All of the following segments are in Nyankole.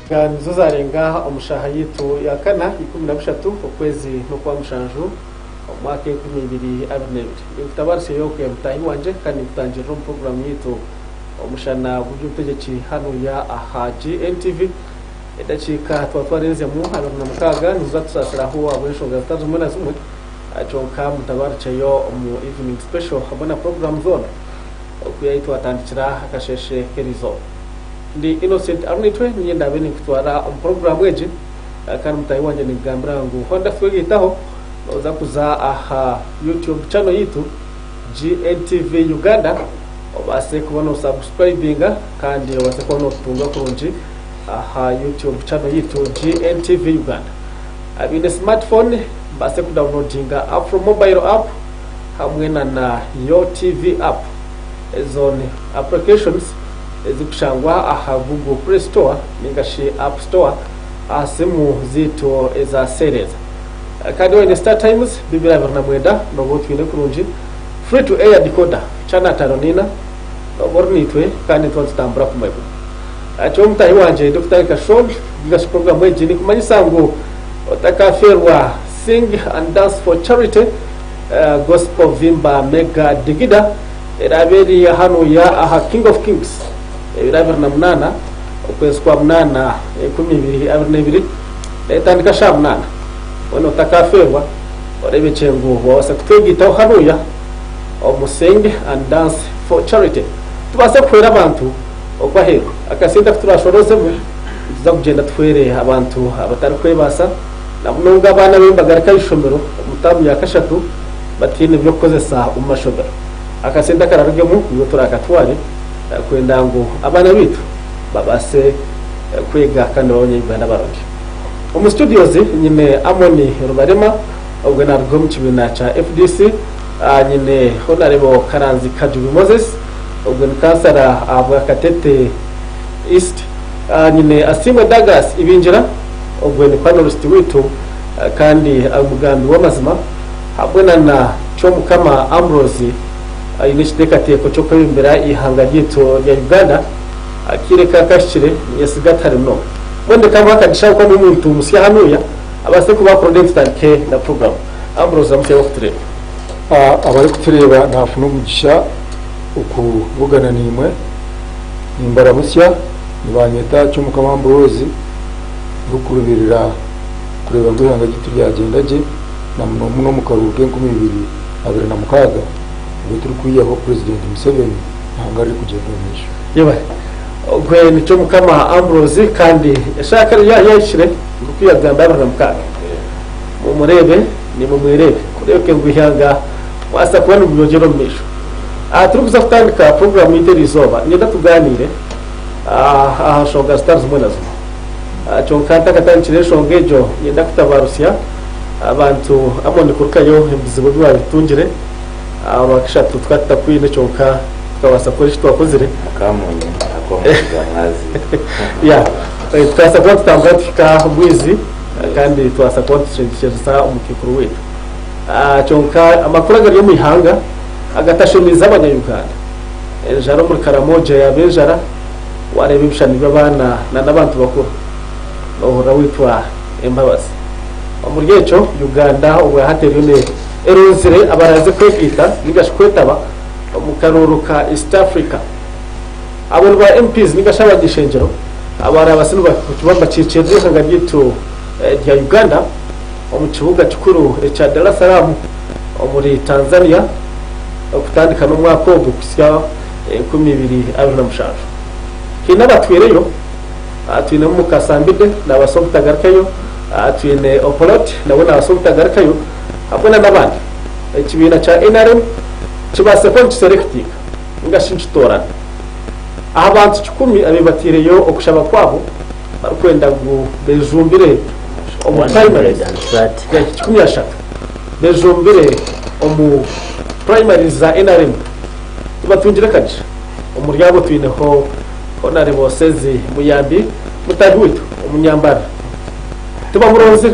Nga nizo zarenga omu shaaha yaitu ya kana, 13 okwezi n'okwa mushanju omu mwaka 2022. Ninkutabaarisa Yokwe mutaahi wangye kandi ninkutangirira omu puroguraamu yaitu Omushana gw'eby'obutegyeki hanuya aha GNTV. Edakiika twaba twarenzemu 26 nizo zatusaasiraho ahabw'enshonga zitari zimwe na zimwe kyonka mutabaarukyeyo omu Evening Special hamwe na puroguraamu zoona okwiha ahi twatandikira akasheeshe k'erizooba. Ndi Innocent Arunitwe, niinye ndaabe ninkutwara omu puroguraamu egi kandi mutaahi wangye ninkugambira ngu hoona kutwegaitaho nooza kuza aha YouTube channel yaitu GNTV Uganda obaase kuba noosabuskurayibinga kandi obaase kuba nootutunga kurungi aha YouTube channel yaitu GNTV Uganda. Abaine smartphone mubaase kudawunilodinga Afro Mobile App hamwe na na Yo TV App. Ezo ni applications ezikushangwa aha Google Play Store ninga shi App Store aha simu zaitu eza sereeza. Kandi waine Star Times 2029 noba otwine kurungi Free to Air Decoder channel 54 noba ori naitwe kandi nituba nitutambura kumwe kumwe. Kyowe mutaahi wangye ndikutandika show ninga shi program egi ninkumanyisa ngu otakafeerwa Sing and Dance for Charity Gospel Vimba Mega Digida eraabe eri hanuya aha King of Kings ebiro 28 okwezi kwa munaana 2022 neetandika shaaha munaana. Mbwenu otakaafeerwa oreebekye ngu waabaasa kutwegaitaho hanuya omu Sing and Dance for Charity tubaase kuhwera abantu okwo aheeru. Akasente aku turaashorozemu nituza kugyenda tuhwere abantu abatarikwebaasa na munonga abaana ab'embagarika aha ishomero omu taamu ya kashatu bataine by'okukozesa omu mashomero. Akasente akararugemu nibwo turakatware kwenda ngu abaana baitu babaase kwega kandi babe Abanya-Uganda barungi. Omu studios nyine Amon Rubarema ogwe naruga omu kibiina kya FDC, nyine Honarebo Karanzi Kajubi Moses ogwe ni kansara ahabwa Katete East, nyine Asiimwe Douglas Ibingira ogwe ni panelist waitu kandi omugambi w'amazima hamwe na na Kyomukama Ambrose aine ekiteekateeko ky'okwebembera eihanga ryaitu rya Uganda akaire ka akahikire ninyesiga tihari munonga. Mbwenu reka mbuhe akagisha ahabw'okuba n'omuntu musya hanuya abaase kuba akuru then tutandike na puroguramu. Ambrose ramutsya abarikutureeba. Abarikutureeba naafuna omugisha okubugana naimwe. Nimbaramutsya, nibanyeta Kyomukama Ambrose ndikuruubirira kureeba ngu eihanga ryaitu ryagyenda gye na muno muno omu karuuru k'enkumi ibiri abiri na mukaaga obu turikwihaho Purezidenti Museveni ihanga ririkugyenda omu maisho. Yebare. Ogwe nikyo Mukama Ambrose kandi eshaaha kare yahikire nk'oku yagamba 26. Mumureebe naimwe mwereebe kureebeka ngu eihanga kubaasa kuba nirigyongyera omu maisho. Aha turikuza kutandika puroguraamu yaitu eriizooba niinyenda tugaaniire aha nshonga zitari zimwe na zimwe. Kyonka ntakatandikire enshonga egyo niinyenda kutabarutsya abantu Amon kurukayo ebizibu ebi waabitungire aha Rwakishatu tukaba tutakwine kyonka tukabaasa kukora eki twakozire. Akamunye ak'omuziga mwazi. Yeah, tukabaasa kuba nitutambura nituhika Bwizi kandi twabaasa kuba nitushendekyereza omukaikuru waitu. Kyonka amakuru agari omu ihanga agatashemiize abanya-Uganda, enjara omuri Karamoja yaaba enjara, wareeba ebishushani by'abaana n'abantu bakuru nohurira waitwa embabazi. Omuri ekyo, Uganda obwahati eriyo erunzire abaraaze kwegaita ninga shi kwetaba omu karuuru ka East Africa. Abo ni ba MPs ninga shi abany'ishengyero abaraabase kuba nibakiikirira eihanga ryaitu rya Uganda omu kibuga kikuru ekya Dar es Salaam omuri Tanzania okutandika n'omwaka ogu kuhitsya 2027. Haine abatwireyo, twinemu Mukasa Mbidde naabaasa obutagarukayo, twine Opolot nawe naabaasa obutagarukayo hamwe na n'abandi. Ekibiina kya nrm kibaase kuba nikiserekitinga ninga shi nikitoorana aha bantu kikumi abebataireyo okushaba kwabo barikwenda ngu bejumbire omu primaries 130 bejumbire omu primaries za nrm tibatungire kagisha. Omuri abo twineho Honarebo Sezi Muyambi mutaahi waitu omunyambara tibamuronzire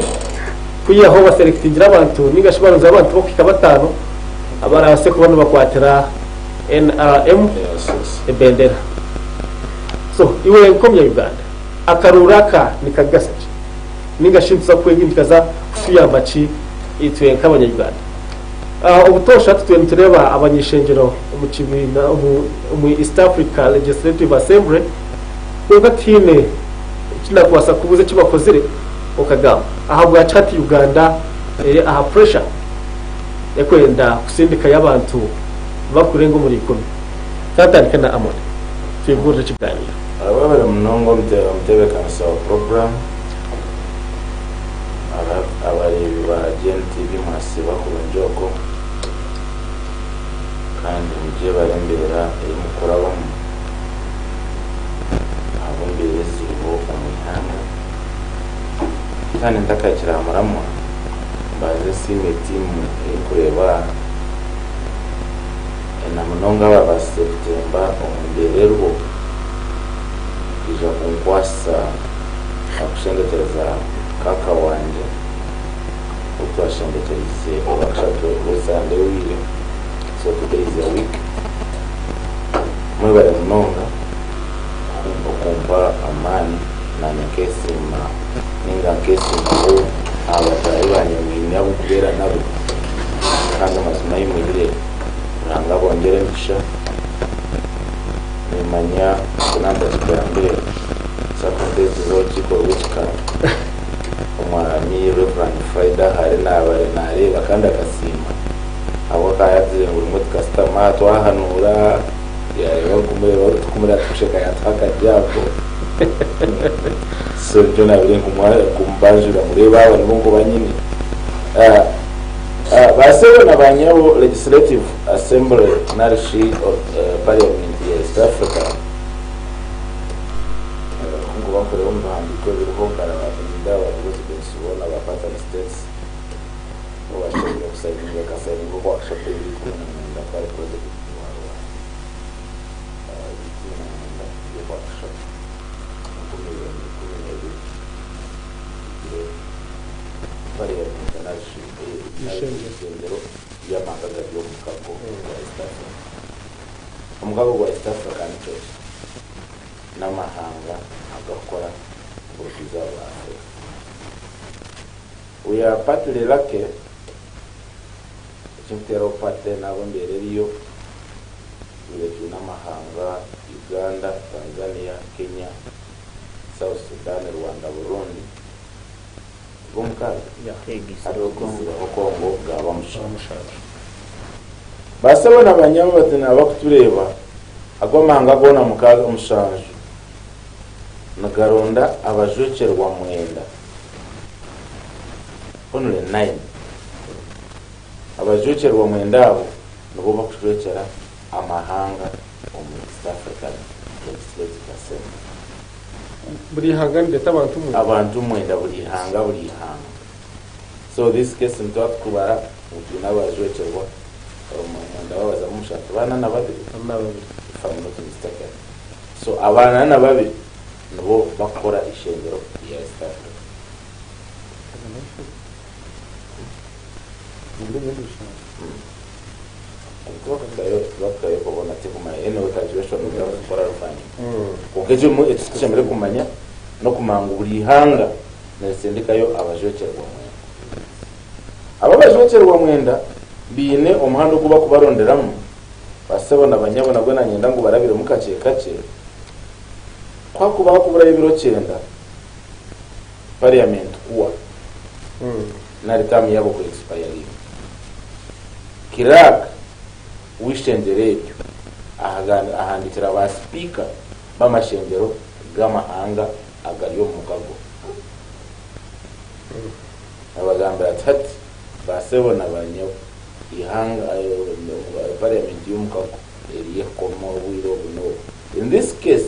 kwihaho baserekitingire abantu ninga shi baronzire abantu bokuhika bataano abarabaase kuba nibakwatira nrm ebendera. So iwe nk'omunya Uganda. Akaruuru aka nikagasa ki? Ninga shi nituza kwega nikaza kutuyamba ki itwe nk'abanya-Uganda? Obutoosha tutwire nitureeba abany'ishengyero omu kibiina omu East Africa Legislative Assembly kwonka tihaine eki nakubaasa kubuuza eki bakozire okagamba ahabwaki hati Uganda eri aha pressure ekwenda kusindikayo abantu bakurenga omuri ikumi. Twatandika na Amon twigurire ekiganiro. Webale munonga omutebekanisa wa puroguramu, abareebi ba GNTV mwasiiba kurungi okwo kandi mugyebare embeera ei mukurabamu ahabw'embeera eziriho omu ihanga. Kandi ntakahikire aha muramwa, mbanze nsiime tiimu erikureeba aha na munonga ababaasize kutemba omu mbeera eriho kwija kunkwasisa aha kushendekyereza kaaka wangye ou twashendekyereize Orwakashatu rw'esande ehweire, so today is a week. Mwebare munonga okumpa amaani naanye nkesiima ninga nkesiimaho aha bataahi bangye mwine abu nkubeera nabo kandi amazima ahi mwihire Ruhanga abongyere emigisha. Nimanya ngu naaba ntakigambire circumstances z'orukiiko rw'ekika omwami Rev. Friday ahari naaba nareeba kandi akasiima ahabw'okuba akaba yatugizire ngu rimwe tukasitama twahanuura yareeba nkumureeba tukumureeba tukusheka yatuha akajaapu so nikyo nabire nkumubanjurira ngu reeba aba nibo nkuba nyine. Ba sebo na ba nyabo Legislative Assembly nari shi Parliament ya East Africa, ku nkuba nkureeba omu bihandiiko ebiriho nkaraba nindeeba ba Presidents boona ba Partner States bo bashemereire kusayininga bakasayininga okwakashatu 2019 twari President wa 2019 y'okwakashatu 2012 tugire Parliament nari shi Ishengyero ry'amahanga agari omu mukago gwa East Africa. Omukago gwa East Africa nikyo ki? N'amahanga agakukora oburugwa-izooba bwa Africa. We are partly lucky, eki nkuteeraho partly n'ahabw'embeera eriyo, twine twine amahanga Uganda, Tanzania, Kenya, South Sudan, Rwanda, Burundi, g'omukaaga hati Congo gaaba mushanju. Basebo na banyabo bati abakutureeba, ago amahanga goona mukaaga mushanju nigaronda abajwekyerwa mwenda, only nine. Abajwekyerwa mwenda abo nibo bakujwekyera amahanga omu East African Legislative Assembly. Buri ihanga nireeta abantu mwenda. Abantu mwenda buri ihanga buri ihanga. So this case nituba tukubara ngu twine abajwekyerwa mwenda babazamu mushanju bana na babiri if I'm not mistaken. So abana na babiri nibo bakukora ishengyero rya East Africa. Tibakutayo kubona tikumanya anyway calculation kukora ruvanyuma. Kwonka ekyo eki tushemereire kumanya n'okumanya ngu buri ihanga nirisindikayo abajwekyerwa mwenda. Abo abajwekyerwa mwenda baine omuhanda ogu bakubaronderamu, basebo na banyabo nabwo nanyenda ngu barabiremu kakye kakye, ku hakuba hakuburayo ebiro kyenda parliament kuwa nari term yabo ku expiringa, clerk w'eishengyero eryo ahandiikira ba sipiika b'amashengyero g'amahanga agari omu mukago. Abagambira ati, Hati baasebo na baanyabo, eihanga, parliament y'omukago eriyo ekukoma obwire obu n'obu. In this case,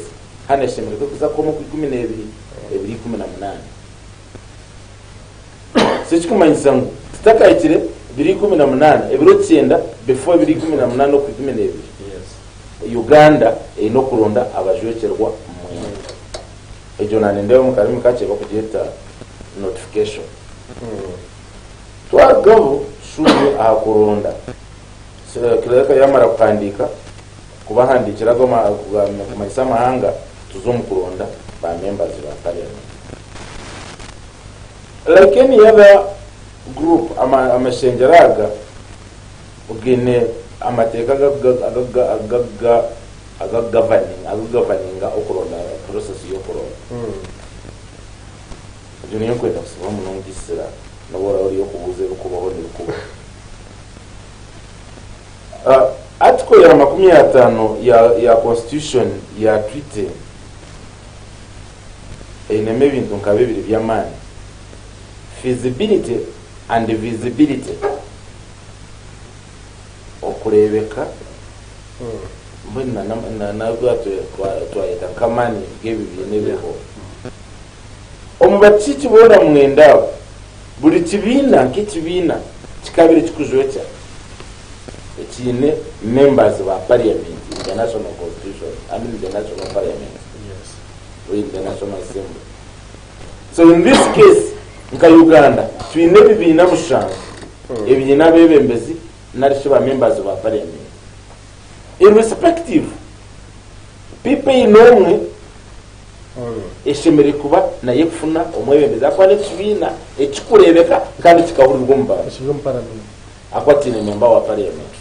hanu eshemereire kuza kukoma okwa 12, 2018. So ekikumanyisa ngu tutakahikire 2018, ebiro kyenda before 2018 okwa 12, Uganda eine okuronda abajwekyerwa mwenda. Egyo nanindeeba omu karimi kakye bakugyeta notification. Twarugaho tushuume aha kuronda. Clerk yamara kuhandiika, kubahandiikira ago kumanyisa amahanga, tuza omu kuronda. Ba members ba parliament. Like any other group, amashengyero aga gaine amateeka agagoverninga okuronda, process y'okuronda. Egyo niyo nkwenda kusiba munonga isira nobu oraba ori okubuuza ebikubaho nibikubaho. Article ya 50 ya constitution ya Treaty einemu ebintu nka bibiri by'amaani, feasibility and visibility, okureebeka mbwenu na twayeta nk'amaani g'ebibiina ebiriho. Omu bakiiki boona mwenda abo, buri kibiina nk'ekibiina kikabire kikujwekya ekiine members ba parliament in the national constitution, I mean the national parliament or in the national assembly. So in this case, nka Uganda, twine ebibiina 7 ebiine abeebembezi narishi ba members ba parliament. Irrespective, PP eine omwe, eshemereire kuba nayo ekufuna omwebembezi ahakuba n'ekibiina ekikureebeka kandi kikahurirwa omu bantu. Ekiri omu paramenti. Ahakuba tiine memba wa parliament.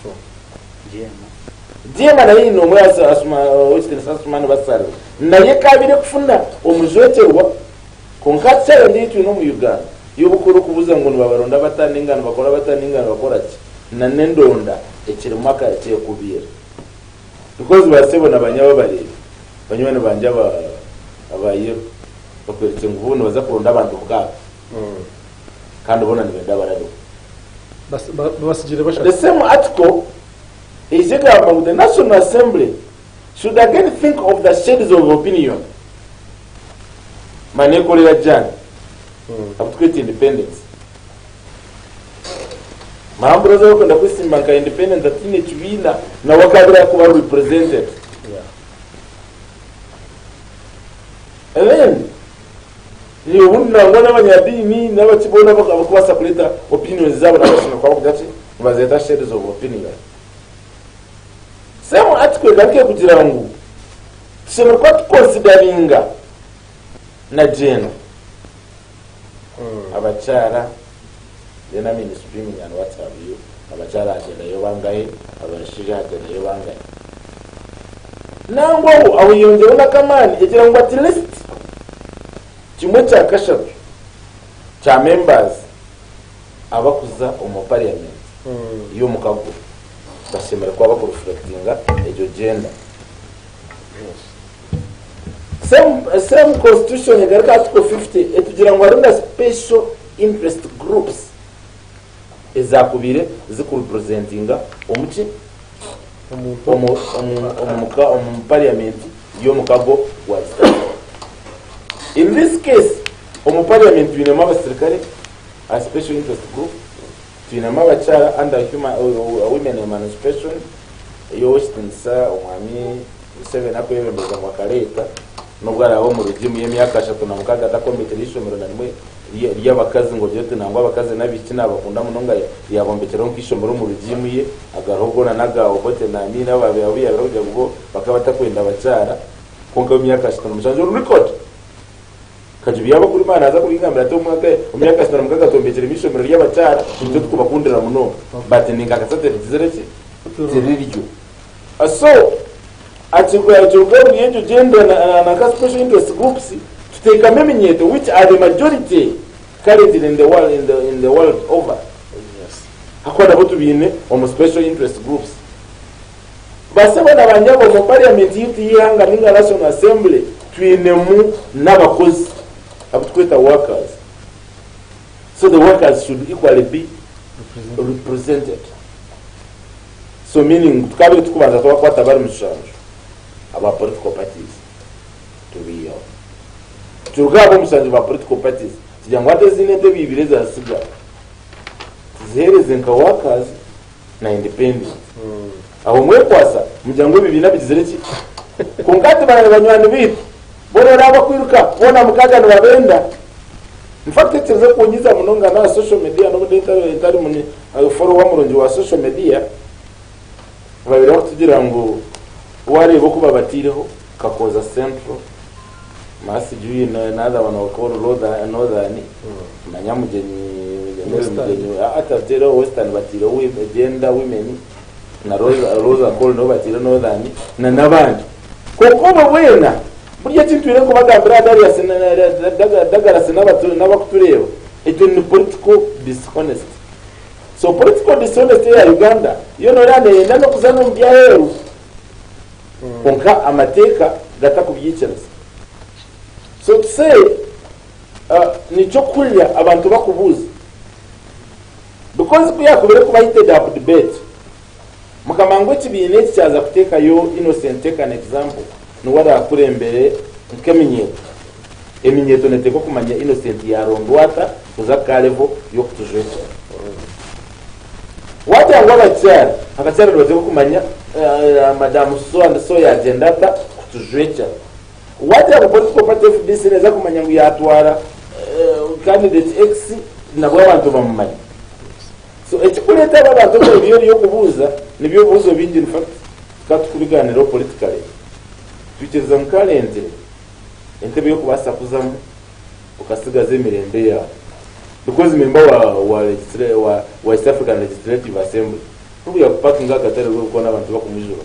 Jeema nayo eine omwe ow'ekitiinisa Asuman Basalirwa nayo ekaabire ekufuna omujwekyerwa kwonka challenge ei twine omu Uganda y'obu ku orikubuuza ngu nibabaronda bata ninga nibakora bata ninga nibakora ki na n'endonda ekirimu kyekubiira because ba sebo na banyabo abareebi banywani bangye aba yellow bakwerekye ngu bo nibaza kuronda abantu 6 kandi boona nibenda barabeho. Babasigire bashatu. The same article eija egamba ngu the National Assembly should again think of the shades of opinion. Manya ekorera Jan abu tukweta independence. Ambrose arikwenda kwesimba nka independent ataine kibiina nawe akabire arikuba represented. And then obundi nangwa n'abanyadiini n'abaki boona abarikubaasa kureeta opinions zaabo nabo bashemereire kuba barikugira ki? Nibazeeta shades of opinion. Same article egaruka ekugira ngu tushemereire kuba tuconsideringa na gender. Abakyara then I mean streaming and what have you, abakyara hagyendayo bangahe, abashaija hagyendayo bangahe. Nangwa aho aho yongyeraho n'akamaani egira ngu at least 1/3 kya members abakuza omu parliament y'omukago bashemereire kuba bakureflectinga egyo gender. Same constitution egaruka article 50 etugira ngu hariho na special interest groups ezakubaire zikurepresentinga omuki omu parliament y'omukago gwa East Africa. In this case, omu parliament twinemu abasirikare, a special interest group, twinemu abakyara under human, women emancipation ey'owekitinisa omwami Museveni akwebembeza ngu akareeta nubwo araabe omu regime y'emyaka 36 atakombekire eishomero na rimwe ry'abakazi ngu ogire oti nangwa abakazi n'abaishiki nabakunda munonga yabombekyereho nk'eishomero omu regime ye agariho goona n'aga Obote na Amin abu abu yabaire kugira ngu bo bakaba batakwenda abakyara kwonka emyaka 37 on record Kajubi yaaba kuri naaza kuringambira ati omu myaka 36 twombekyeremu eishomero ry'abakyara nitwe tukubakundira munonga but ninkakasa tirigizire ki tiriryo. So akiruga omuri egyo gender na nka special interest groups tuteekamu eminyeeto which are the majority currently in the world over hakuba nabo tubiine omu special interest groups. Basebo na banyabo, omu parliament yaitu y'eihanga ninga National Assembly twinemu n'abakozi abu tukweta workers, so the workers should equally be represented. So meaning tukabire tukubanza twakwata bari 7 aba political parties tubiihaho, turuga abo 7 ba political parties tugira ngu hati ezindi entebe ibiri ezasigara tuzihereze nka workers na independent. Aho mwekwasa mugira ngu ebibiina bigizire ki, kwonka hati banywani baitu boona oraba bakwiruka boona 6 nibabenda. In fact, ekirize kunyiza munonga n'aha social media, n'obundi ntari follower murungi wa social media, babiri bakutugira ngu wareeba oku babatiireho Kakooza Central. Sijui another one wa call Northern, manya Mugyenyi, Western. Mugyenyi atatereho Western, batiireho gender women na Rosa Cole nabo batiire Northern na n'abandi. Kwonka obwo bwena burya eki ntwire nkubagambira Darius Douglas n'abakutureeba, ekyo ni political dishonesty. So political dishonesty eya Uganda yo noreeba neyenda n'okuza n'omu by'aheeru, kwonka amateeka gatakubyikiriza. So to say nikyo kuhurira abantu bakubuuza, because ku yakubire kuba heated up debate, mukama ngu ekibiina eki kyaza kuteekayo Innocent, take an example, niwe arakurembere nk'eminyeeto. Eminyeeto neteekwa kumanya Innocent yarondwa ata kuza ka level y'okutujwekyera. Wagira ngu abakyara nibateekwa kumanya Madam so and so yagyenda ata kutujwekyera. Wagira ngu political party FDC neeza kumanya ngu yatwara candidate X, nabwo abantu bamumanya. So ekikureeta aba abantu omu ebyo okubuuza nibyo ebibuuzo bingi, in fact tukaba tukubigaaniiraho politically. Twikiriza ngu currently entebe y'okubaasa kuzamu okasigaza emirembe yaawe, because member wa East African Legislative Assembly n'obu yakupakinga akatare rw'okuba abantu bakumwijura,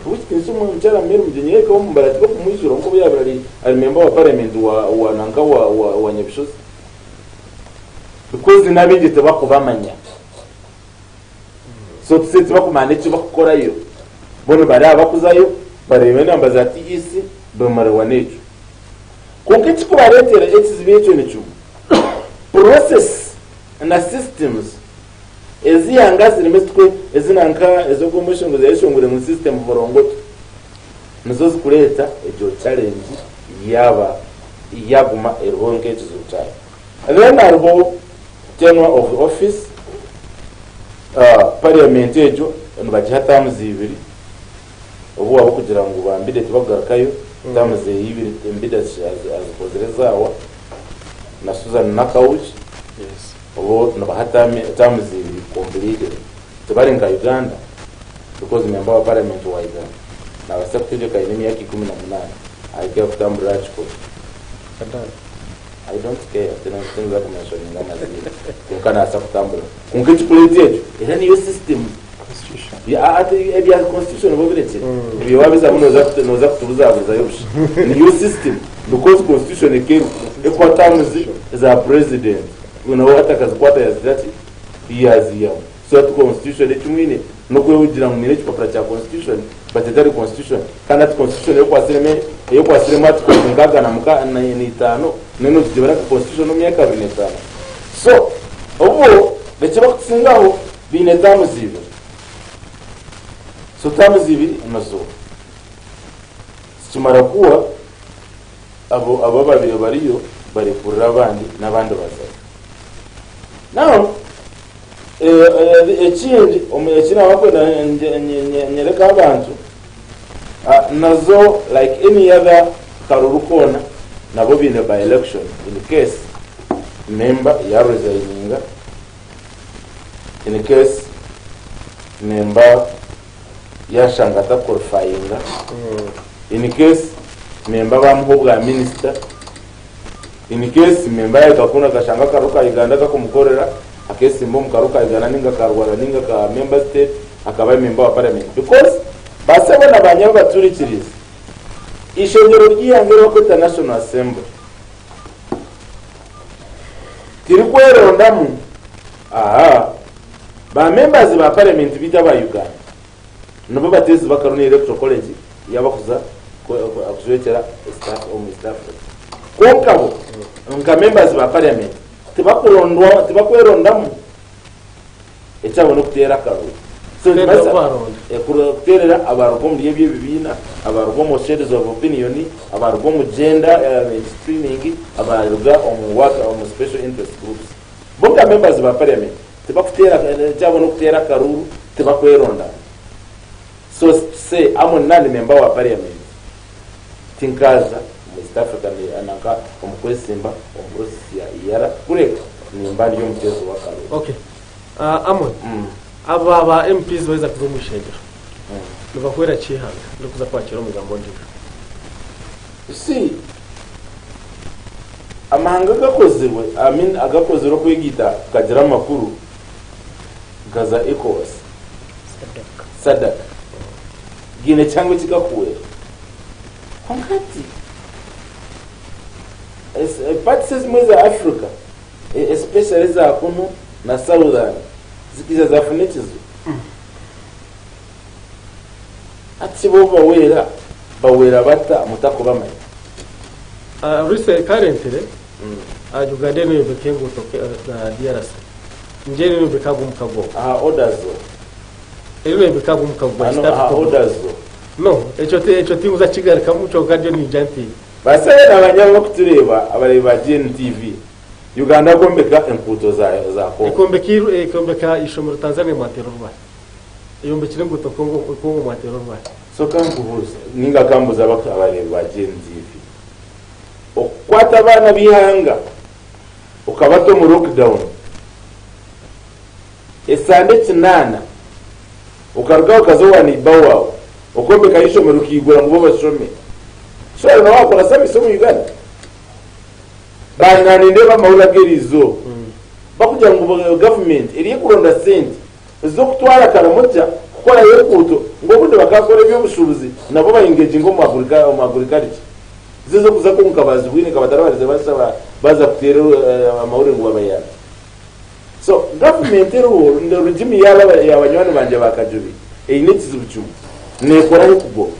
which means omukyara Mary Mugyenyi yahika omu barati bakumwijura nkobu yabire ari member wa parliament wa nanka wa Nyabishozi, because n'abingi tibakubamanya. So tuse tibakumanya n'eki bakukorayo. Bono bari abakuzayo bareeba enamba za TEC, bamarwa n'ekyo. Kwonka ekikubareetera ekizibu ekyo nikyo process na systems ezihanga zirimu ezitwe ezinanka ez'ogwomweshongozi yayeshongore mu system borongoto, nizo zikureeta egyo challenge yaba yaguma eriho nk'ekizibu kyayo. Then hariho tenure of office. Parliament egyo nibagiha terms ibiri, obu waba kugira ngu bambide tibakugarukayo. Terms ibiri embide azikozire zaawa na Susan Nakawuki. Obu nibaha terms ibiri completed, tibari nka Uganda, because member wa parliament wa Uganda nabaasa kutegeka aine emyaka 18 ahike kutambura aha kikuru. Kadafi. I don't care, tinza kumentioninga amazina, konka naasa kutambura. Konka ekikureeta ekyo era niyo system. Constitution. Ate ebya constitution bo birekere. Ebyo wabizamu noza kutubuzabuzayo busha. Niyo system, because constitution ekeru ekwa terms za president nawe atakazikwata yazira ki yaziyamu. So ati constitution ekimwine nokwehugira ngu mwine ekipapura kya constitution, but etari constitution. Kandi ati constitution eyokwasiremu articles 65 nene tugibara nka constitution omu myaka 25. So obu eki bakutusingaho biine terms ibiri. So terms ibiri nazo zikimara kuwa, abo babiri bariyo barekurira abandi n'abandi bazayo. Now ekindi eki nabakwenda nyereka abantu, nazo like any other karuru koona, nabo biine by election in case member yaresigninga, in case member yashanga ataqualifyinga, in case member bamuha obwa minister, in case member yahika akashanga akaru ka Uganda kakumukorera, akesimba omu karu ka Uganda ninga ka Rwanda ninga ka member state, akaba member wa parliament. Because basebo na banyabo baturikiriza ishengero ry'ihanga ririkweta National Assembly tirikwerondamu. Aha ba members ba parliament bita aba Uganda nibo batezi bakaruna electoral college yabakuza kujwekyera omu East Africa. Konka bo nka members ba parliament tibakurondwa, tibakwerondamu. Ekyabo nokuteera akaruru. So Kuteerera abaronda. Kuteerera abaruga omuri ebyo ebibiina, abaruga omu shades of opinion, abaruga omu gender mainstreaming, abaruga omu work, omu special interest groups. Bo nka members ba parliament tibakuteera. Ekyabo nokuteera akaruru, tibakweronda. So say I'm nani member wa parliament, tinkaza mu East Africa nanka omu kwesimba omu process ya iyara kureka nimba ndi omuteezi w'akaruru. Okay, Amon, aba ba MPs baheza kuza omu ishengero nibahwera kihanga ndikuza kwakira omugambo ndijo. You see, amahanga agakozirwe, I mean agakozirwe okwegaita kukagira amakuru nka za ECOWAS, SADC, gaine kihango eki gakuhwera. Kwonka hati, parts ezimwe za Africa, especially eza kunu na Southern, zikaija zafuna ekizibu. Hati bo bawera, bawera bata mutakubamanya? Recent currently, Uganda neyombeka enguuto na DRC. Nje neyombeka ago omukago. Aha orders zo. Eriyo neyombeka ago omukago gwa East Aha Africa. orders zo. No, ekyo ekyo tinkuza kigarukamu kyonka ryo ningira nti Basebe na banyabo abakutureeba abareebi ba GNTV, Uganda kwombeka enkuuto za za Congo. Ekombeka ekombeka eishomero Tanzania mwateera orubare. Eyombekire enguuto Congo Congo mwateera orubare. So kankubuuze ninga kambuuze abareebi ba GNTV, okukwata abaana b'eihanga okabata omu lockdown esande kinaana okarugaho okaza owa neighbour waawe okombekayo eishomero okaigura ngu bo bashome, surely nawe wakora service omu Uganda? Ba nindeeba amahurire ag'eriizooba bakugira ngu government eriyo ekuronda sente ez'okutwara Karamoja kukorayo enguuto ngu obundi bakakora eby'obushuubuzi nabo ba engaginga omu agriculture zo ez'okuza kwonka bazibwine nka batarabarize bashaba baza kuteera amahurire ngu babayambe. So government eriho regime yaaba ya banywani bangye ba Kajubi eine ekizibu kimwe neekora ah'ekugoba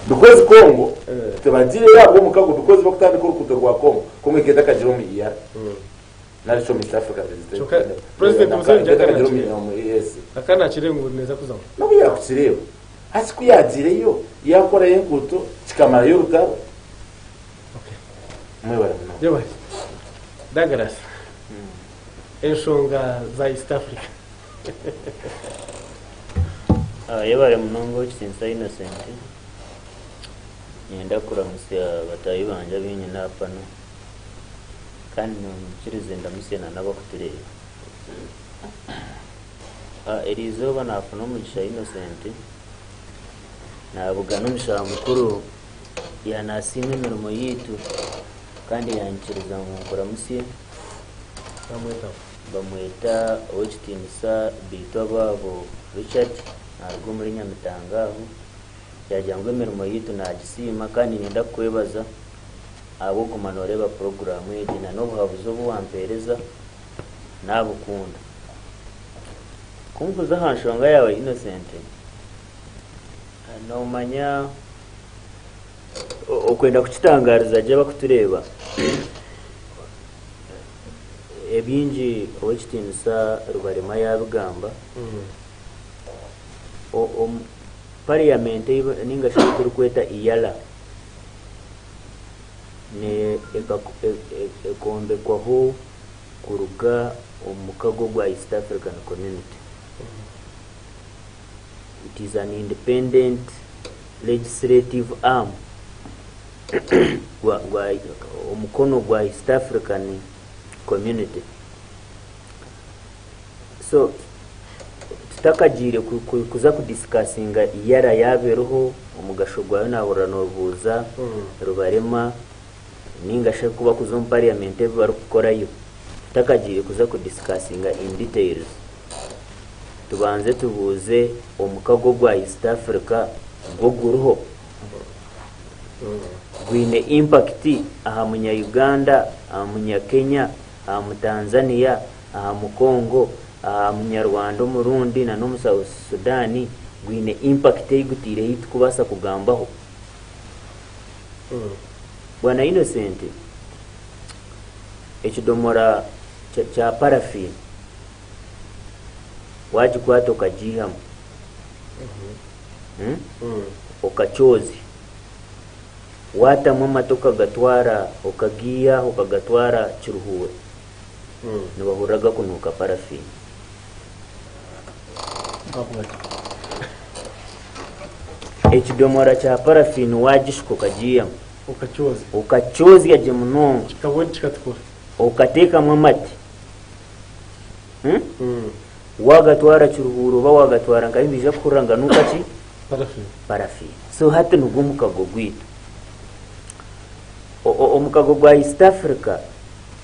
because Congo tebagiireyo ahabw'omukago because bakutandika oruguuto rwa Congo, Congo ekaba etakagiire omu EAC. Nari shi omu East Africa Kyonka President Museveni etakagiire omu EAC. Akaba nakireeba ngu neeza kuzamu. N'obu yaakukireeba, hati ku yaagiireyo yaakorayo enguuto kikamarayo orutaro. Mwebare munonga. Yebare. Douglas, enshonga za East Africa. Yebare munonga Owekitiinisa Innocent. Niinyenda kuramutsya bataahi bangye abu nyine aha pano. Kandi nimunyikirize ndamutsye na n'abakutureeba. Eriizooba naafuna omugisha Innocent, naabugana omushaho mukuru yaanasiima emirimo yaitu kandi yanyikiriza ngu nkuramutsye. Bamweta Owekitiinisa Baitwabaabo Richard naaruga omuri Nyamitanga aho. Yaagira ngu emirimo yaitu naagisiima kandi niinyenda kukwebaza ahabw'okuguma nooreeba puroguraamu egi na n'obuhabuzi obu wampeereza naabukunda. Ku nkuza aha nshonga yaawe Innocent, noomanya okwenda kukitangaariza gye abarikutureeba, ebingi Ow'ekitiinisa Rubarema yaabigamba, Parliament ninga shi ei turikweta EALA, ekombekwaho kuruga omu mukago gwa East African Community. It is an independent legislative arm omukono gwa East African Community. So tutakagiire kuza kudisikasinga EALA yaaba eriho, omugasho gwayo naahurira noobuuza Rubarema nainga shi ku barikuza omu parliament ebi barikukorayo, tutakagiire kuza kudisikasinga in details, tubanze tubuuze omukago gwa East Africa gwo guriho? Gwine impact aha munya Uganda, aha munya Kenya, aha mutanzania, aha mukongo, aha munyarwanda omurundi na n'omu South Sudan gwine impact ei guteireho ei turikubaasa kugambaho. Bwana Innocent, ekidomora kya paraffin wagikwata okagiihamu, okakyozya, waatamu amata okagatwara okagiiha aho okagatwara Kiruhura, nibahurira gakunuuka paraffin. Ekidomora kya paraffin waagishuka okagiihamu, Okakyozya. okakyozya gye munonga, Kikabona kikatukura. okateekamu amate, Waagatwara Kiruhura oba waagatwara nkahi nibaija kuhurira ngu ganuuka ki? Barafiire. So hati nigwo mukago gwaitu. Omukago gwa East Africa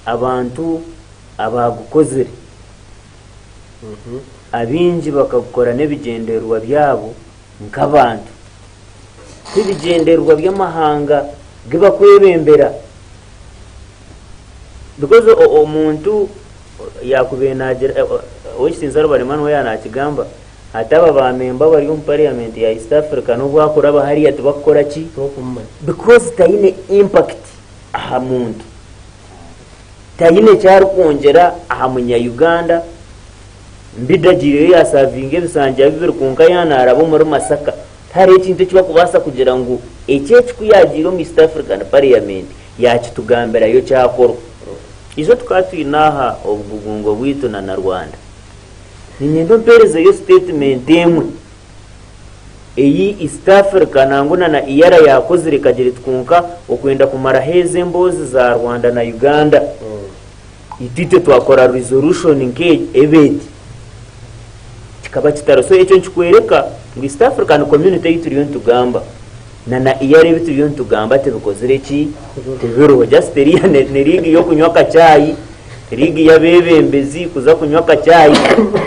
abantu abaagukozire abaingi bakagukora n'ebigyendererwa byabo nk'abantu, ti bigyendererwa by'amahanga gi bakwebembera. Because omuntu yaakubaire naagira, Ow'ekitiinisa Rubarema niwe yaanakigamba, ati aba ba memba abari omu parliament ya East Africa n'obu akuraba hariya tibakukora ki? Because taine impact aha muntu. Taine eki arikwongyera aha munya Uganda, Mbidde agiireyo yaasavinga ebisanja bibiri kwonka yaanaaraba omuri Masaka. Tihariho ekintu eki barikubaasa kugira ngu eki eki ku yaagiire omu East African Parliament yaakitugambirayo kyakorwa. Ijo tukaba twine aha obugugungo bwaitu na na Rwanda. Niinyenda ompeerezeyo sitetimenti emwe ei East Africa nangwa na na EALA yaakozire ekagira eti kwonka okwenda kumaraho ezi emboozi za Rwanda na Uganda, Itwe itwe twakora resolution nk'egyo eba eti. Kikaba kitariho. So ekyo nikikworeka ngu East African Community ei turiyo nitugamba na na EALA ebi turiyo nitugamba tibikozire ki? Tibiriho. Just eriya ni league y'okunywa akachai, league y'abeebembezi kuza kunywa akachai,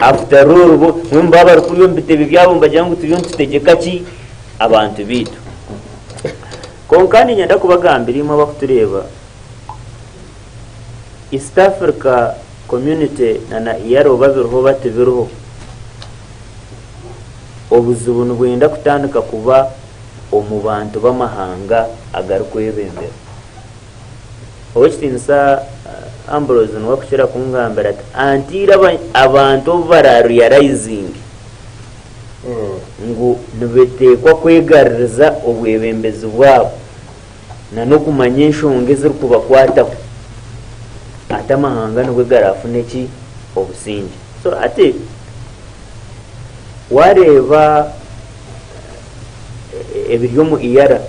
after all bo mbwenu baba bari kuriya omu bitebe byabo nibagira ngu turiyo nitutegyeka ki? Abantu baitu. Kwonka niinyenda kubagambira imwe abakutureeba, East Africa Community na na EALA oba biriho oba tibiriho, obuzibu nibwenda kutandika kuba omu bantu b'amahanga agarikwebembera. Ow'ekitiinisa Ambrose niwe arikukira kungambira ati until abantu obu bara realizinge ngu nibateekwa kwegaruriza obwebembezi bwabo, na n'okumanya enshonga ezirikubakwataho, ati amahanga nibwo garaafune ki? Obusingye. So hati waareeba ebiri omu EALA,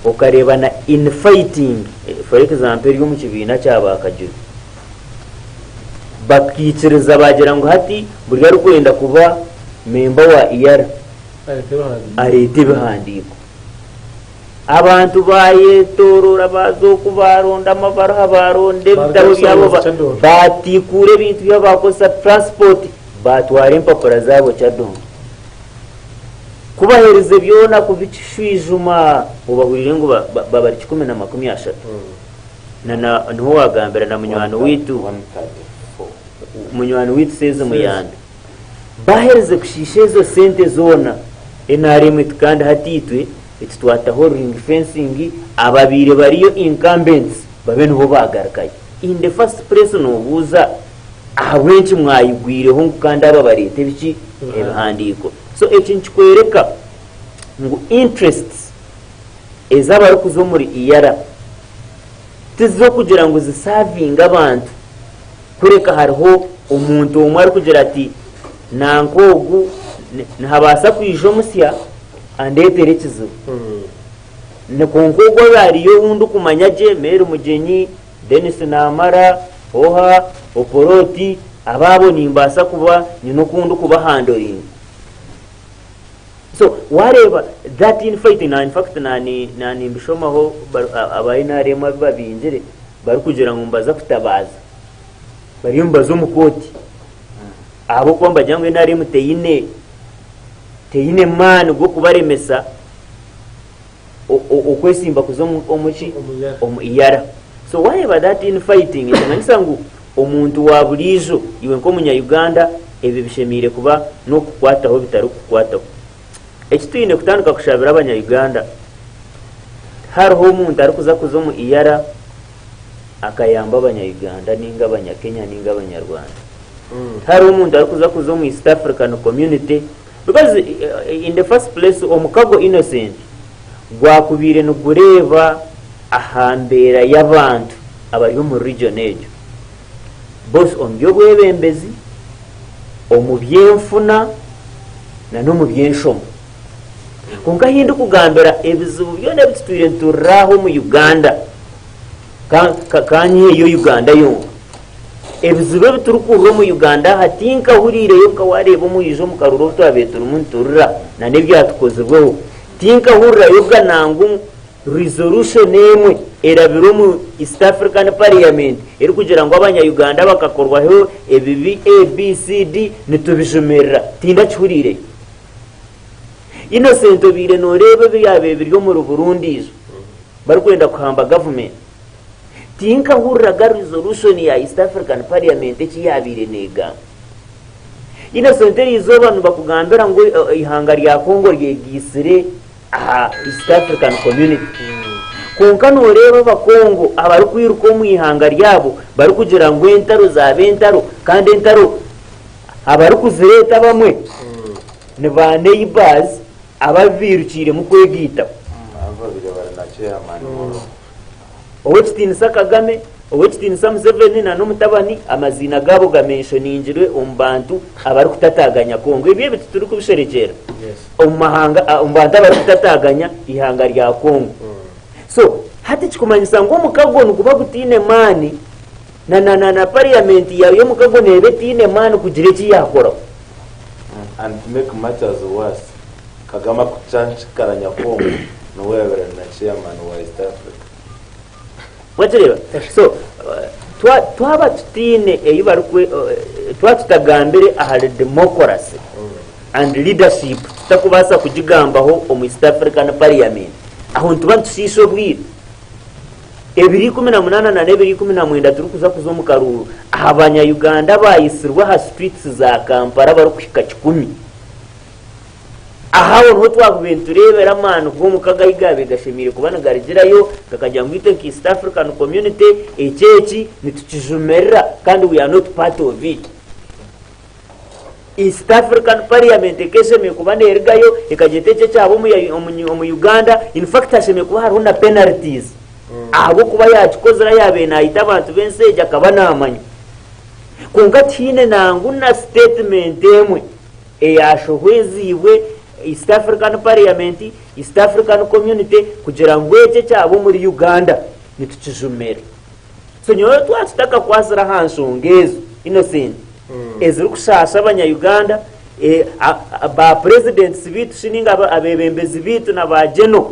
okareeba na infighting for example eri omu kibiina kya ba Kajubi, bakaikiriza baagira ngu hati buri arikwenda kuba memba wa EALA areete ebihandiiko. Abantu baayetooroora baaza oku baaronda amabaruha baaronda ebitabo byabo baatiikuura ebintu byabo baakozesa transport baatwara empapura zaabo Kyaddondo. Ku baaherize byona kubishwijuma obahuriire ngu bari 130 na niho waagambira na munywani waitu munywani waitu Seezi Muyanda. Baaherize kushiisha ezo sente zoona, nrm eti kandi hati itwe eti twataho ring fencing ababaire bariyo incumbents babe nibo baagarukayo. In the first place noobuuza ahabw'enki mwayigwireho ngu kandi aba bareete biki? Ebihandiiko. So eki nikikworeka ngu interests ez'abarikuza omuri EALA tiz'okugira ngu zisavinge abantu Kureka hariho omuntu omwe arikugira ati, Nanka ogu nihabaasa kwija omusya andeetere ekizibu. Kwonka ogwo obu hariyo ou ndikumanya gye, Mary Mugyenyi, Denis Namara, oha, Opoloti, abo abo nimbaasa kuba nyine oku ndikubahandoringa. So waareeba that infighting, in fact naanimbishomaho aba NRM abu babingire barikugira ngu nibaza kutabaaza bariyo nibaza omu kooti ahabw'okuba nibagira ngu NRM teine teine maani g'okubaremesa okwesimba kuza omu ki omu EALA. So waareeba that infighting nikimanyisa ngu omuntu wa buriijo iwe nk'omunya Uganda ebi bishemeire kuba n'okukukwataho bitarikukukwataho. Eki twine kutandika kushabira abanya Uganda, tihariho omuntu arikuza kuza omu EALA akayamba abanya Uganda ninga abanya Kenya ninga abanyarwanda. Tihariho omuntu arikuza kuza omu East African Community because in the first place omukago Innocent gwakubaire nigureeba aha mbeera y'abantu abari omu region egyo both omu by'obwebembezi, omu by'enfuna na n'omu by'enshomo. Kwonka ahu ndikugambira ebizibu byona ebi tutwire niturira aha omu Uganda, ka nyiheyo Uganda yonka. Ebizibu ebi turikuhurira omu Uganda aha tinkahuriireyo nka waareeba omwija omu karuru obu twabaire turimu niturira na n'ebyatukozirweho. Tinkahurirayoga nangwa resolution emwe erabire omu East African Parliament erikugira ngu abanya Uganda bakakorwaho ebibi ABCD nitubijumirira. Tindakihuriireyo. Innocent obaire noreeba ebyabaire biri omuri Burundi ijo barikwenda kuhamba gavumenti. Tinkahuriraga resolution ya East African Parliament eki yabaire negamba. Innocent eriizooba nibakugambira ngu eihanga rya Congo ryegaitsire aha East African Community. Kwonka nooreeba Abakongo abarikwiruka omu ihanga ryabo barikugira ngu entaro zaaba entaro kandi entaro abarikuzireeta abamwe ni ba neighbours ababairukiiremu kwegaitaho. Ababaire bari na chairman Moro. Ow'ekitiinisa Kagame, Ow'ekitiinisa Museveni na n'omutabani amaziina gaabo gamenshoningirwe omu bantu abarikutataganya Congo. Ebyo ebi titurikubisherekyera omu mahanga omu bantu abarikutataganya eihanga rya Congo. So hati kikumanyisa ngu omukago niguba gutaine maani na na na na parliament y'omukago neeba etaine maani kugira eki yaakoraho. And to make matters worse, Kagame akucankikaranya Congo niwe yabaire ari na chairman wa East Africa. Wakireeba? So twa twaba tutaine ei barikwe twaba tutagambire ahari democracy and leadership tutakubaasa kugigambaho omu East African Parliament, aho nituba nitushiisha obwire. 2018 na 2019 turikuza kuza omu karuuru, aha banya Uganda abaayitsirwe aha streets za Kampala barikuhika kikumi. Aha aho niho twakubaire nitureebera amaani g'omukago ahu gaabaire gashemereire kuba nigarugirayo gakagira ngu itwe nka East African Community eki eki nitukijumirira kandi we are not part of it. East African Parliament ekaba eshemereire kuba neerugayo ekagira eti eki ekyaba omu Uganda, in fact hashemereire kuba hariho na penalties ahabw'okuba yaakikozire ayaabaire naayita abantu b'ensi egi akaba naamanya. Kwonka tihaine nangwa na statement emwe eyashohweziibwe East African Parliament, East African Community kugira ngu eki ekyaba omuri Uganda nitukijumira. So nyowe twaba tutakakwasire aha nshonga ezo Innocent ezirikushaasha abanya Uganda, ba presidents baitu shi ninga abebembezi baitu na ba general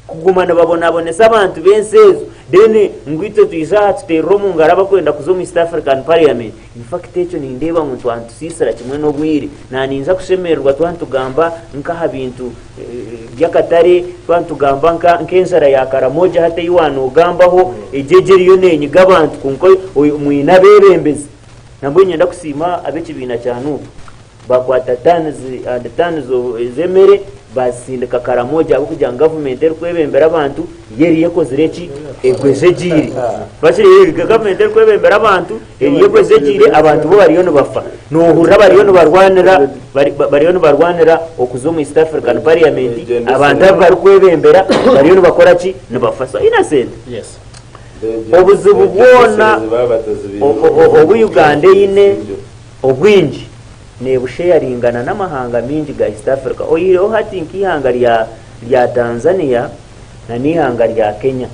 Kuguma nibabonabonesa abantu b'ensi ezo then ngu itwe twije aha tuteerere omu ngaro abakwenda kuza omu East African Parliament. In fact ekyo nindeeba ngu nitwaba nitusiisira kimwe n'obwire. Naninza kushemererwa twaba nitugamba nk'aha bintu by'akatare, twaba nitugamba nk'enjara ya Karamoja hati ei waanogambaho, egyo egyo eriyo neenyiga abantu kwonka mwine abeebembezi. Nambwenu niinyenda kusiima ab'ekibiina kya Nup. Bakwata tons and tons z'emere bazisindika Karamoja ahabw'okugira ngu gavumenti erikwebembera abantu yo eriyo ekozire ki? Egwejegyeire. Bakiri gavumenti erikwebembera abantu eriyo egwejegyeire abantu bo bariyo nibafa. Nohurira bariyo nibarwanira bariyo nibarwanira okuza omu East African Parliament abantu abu barikwebembera bariyo nibakora ki? Nibafa. So Innocent, obuzibu bwona obu Uganda eine Obwingi nebusheyaringana n'amahanga maingi ga East Africa oyihireho hati nk'eihanga rya rya Tanzania na n'eihanga rya Kenya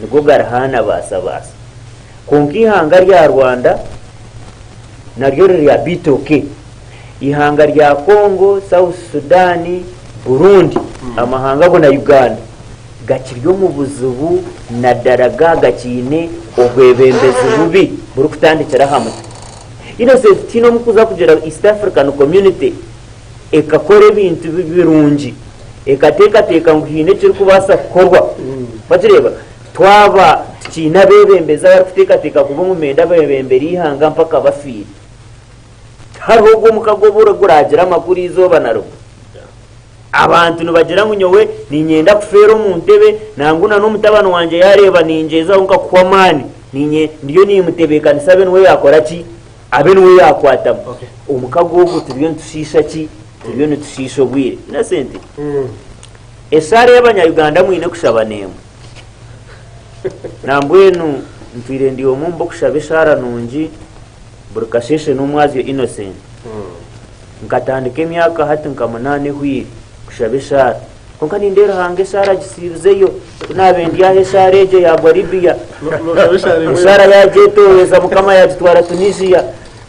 nigo garihaana baasa baasa. Kwonka eihanga rya Rwanda naryo riri a bit ok. Eihanga rya Congo, South Sudan, Burundi amahanga ago na Uganda gakiri omu buzibu nadara ga gakiine obwebembezi bubi burikutandikira aha mutwe. Innocent tihaine omu kuza kugira East African Community ekakora ebintu birungi ekateekateeka ngu haine ekirikubaasa kukorwa. Wakireeba? Twaba tukiine abeebembezi abarikuteekateeka kuba ngu nibenda beebembere eihanga mpaka bafiire. Tihariho ogwo omukago obu guraagira amakuru eizooba na rimwe. Abantu nibagira ngu nyowe niinyenda kufeera omu ntebe, nangwa na n'omutabani wangye yaareeba ningyezaho nkakuhwa amaani, niinye ndiyo niimutebeekanisa abe niwe yaakora ki? Abe niwe yaakwatamu. Omukago ogwo turiyo nitushiisha ki? Turiyo nitushiisha obwire. Innocent, eshaara ei Abanya-Uganda mwine kushaba n'emwe. Nambwenu ntwire ndi omwe omu b'okushaba eshaara nungi buri kasheeshe n'omwazyo Innocent. Nkatandika emyaka hati nka munaana ehweire kushaba eshaara. Kwonka nindeeba Ruhanga eshaara agisiibizeyo. Ku naabaire ndi aha eshaara egyo yaagwa Libya. Noshaba eshaara emwe. Eshaara yaagyetooreza Mukama yaagitwara Tunisia.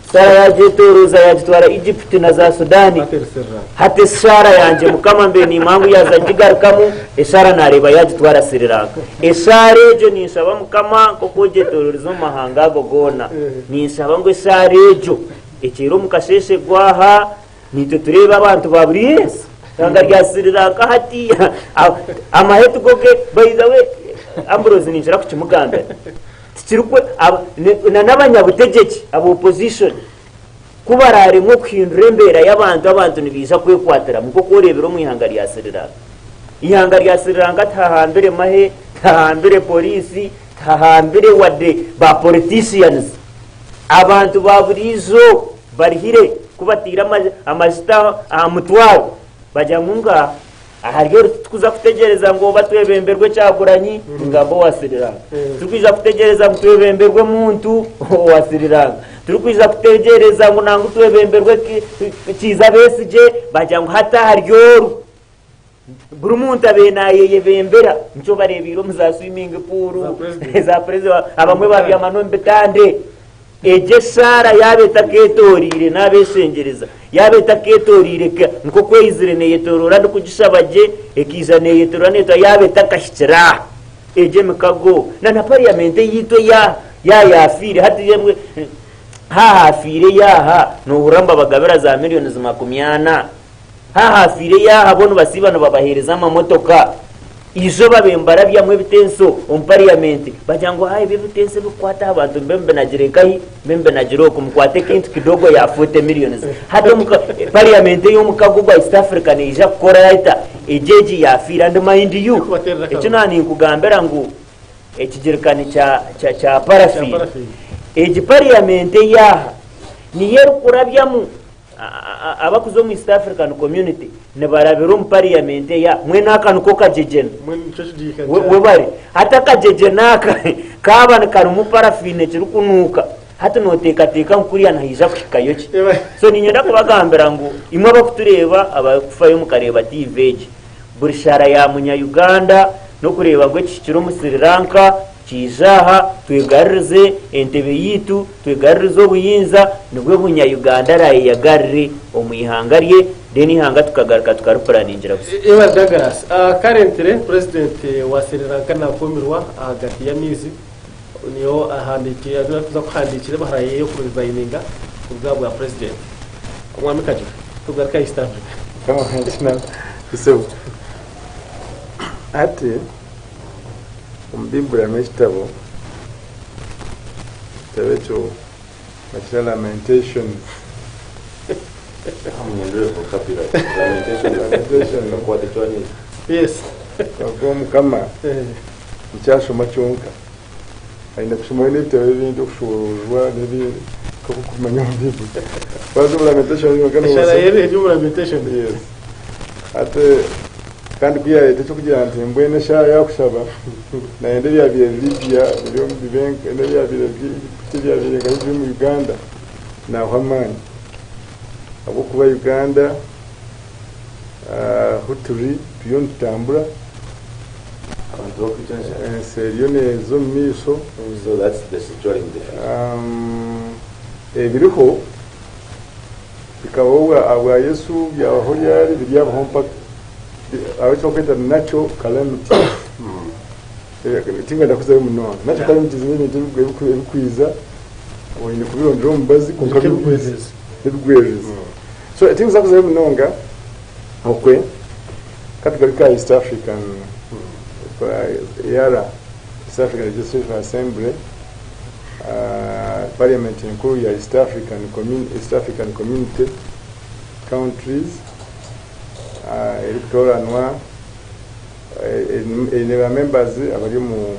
Eshaara yaagyetooreza yaagitwara Egypt na za Sudan. Hati eri Sri Lanka. Hati eshaara yangye Mukama mbaire nimanya ngu yaaza kugigarukamu, eshaara naareeba yaagitwara Sri Lanka. Eshaara egyo ninshaba Mukama nk'oku ogyetoororeza omu mahanga ago goona, ninshaba ngu eshaara egyo ekyeere omu kasheeshe gwaha, Naitwe tureebe abantu ba buri ensi. Ihanga rya Sri Lanka hatiiya amahe tigo ge by the way Ambrose ninkira kukimugambira tikirikwe na n'abanyabutegyeki aba opposition ku baraaremwe kuhindura embeera y'abantu abantu nibaija kwekwatiramu nk'oku oreebire omu ihanga rya Sri Lanka. Ihanga rya Sri Lanka tihahambire mahe, tihahambire poriisi, tihahambire wadde ba politicians. Abantu ba buriijo barihire ku bataire amajuta aha mutwaro bagira ngu nga ahari oru titukuza kutegyereza ngu oba twebemberwe Kyagulanyi ngamba owa Sri Lanka. Titurikwija kutegyereza ngu twebemberwe muntu owa Sri Lanka. Titurikwija kutegyereza ngu nangwa twebemberwe Kiiza Besigye bagira ngu hati ahari oru. Buri muntu abaire nayeyebembera nikyo bareebeire omu za swimming pool, za president, abamwe babyama n'omu bitande. Egyo eshaara yaaba etaketoreire nabeshengyereza, yaaba etaketoreire nk'oku eizire neyetoroora ndikugishaba gye, ekaija neyetoroora neyetoroora yaaba etakahikire aha, egyo emikago na na parliament eyaitu eya yaaba yafiire hati haaha hafiire ey'aha nohurira nibabagabira za millions 40. Haaha hafiire yaaha bo nibasiiba nibabaheereza amamotoka. Eizooba babaire nibarabyamu ebitenso omu parliament bagira ngu haa ebi ebitenso ebikukwata aha bantu mbe mbinagire nkahi mbe mbinagire oku mukwate ekintu kidogo ya 40 millions. Hati omuka parliament ey'omukago gwa East Africa neija kukora eta? Egyo egi yaafiire and mind you Erikubateerera eki akaruuru. naaninkugambira ngu ekigirikani kya kya kya paraffin Kya paraffin. egi parliament ey'aha niyo erikurabyamu Abakuza omu East African Community nibarabira omu parliament eya mwenu aka niko kagyegyena webare hati akagyegyena aka kaaba nikarimu paraffin ekirikunuuka hati noteekateeka ngu kuriya nihaija kuhikayo ki? So niinyenda kubagambira ngu imwe abakutureeba abarikufayo mukareeba TV egi buri shara ya munya Uganda n'okureeba ngu ekihikire omu Sri Lanka Kiija aha twegarurize entebe yaitu, twegarurize obuyinza, nibwo bunya Uganda arayeyagarire omu ihanga rye, then eihanga tukagaruka tukaripuraningira busya. Ewa Douglas, Currently President wa Sri Lanka nakuumirwa ahagati y'amaizi niyo ahandiikire arikuza kuhandiikira ebahara ye y'okuresigninga kuruga aha bwa President. Omwami Kajubi, tugaruke aha East Africa. Hati Omu Baiburi harimu ekitabo, ekitabo ekyo bakita Lamentations. Kwonka Omukama mukyashoma kyonka, aine kushomayo n'ebitabo ebindi okushuuruurirwa n'ebindi nk'oku okumanya omu Baiburi. Waaza omu Lamentations yonka Eshaara ye eri omu Lamentations. Yes. Hati Kandi ku yaareeta eky'okugira nti mbwenu eshaaha yaakushaba, naayenda ebyabaire Libya biri omu bibe n'ebyabaire biri Egypt ebyabaire nka biri omu Uganda, naahwa amaani. Ahabw'okuba Uganda ahu turi turiyo nitutambura, Abantu bakwitwa enjara. ensi eriyo neeza omu maisho. So that's the securing the future. Ebiriho bikabaho ahabwa Yesu, byabaho ryari, biryabaho mpaka. Hariho eki barikweta natural calamities. Tinkwenda kuzayo munonga. Natural calamities n'ebintu ebirikwija oine kubirondera omubazi kwonka ebigwererezi. So tinkuza kuzayo munonga okwe ka tugaruke aha East African EALA, East African Legislative Assembly, Parliament enkuru ya East African East African Community countries erikutooranwa eine ba members abari omu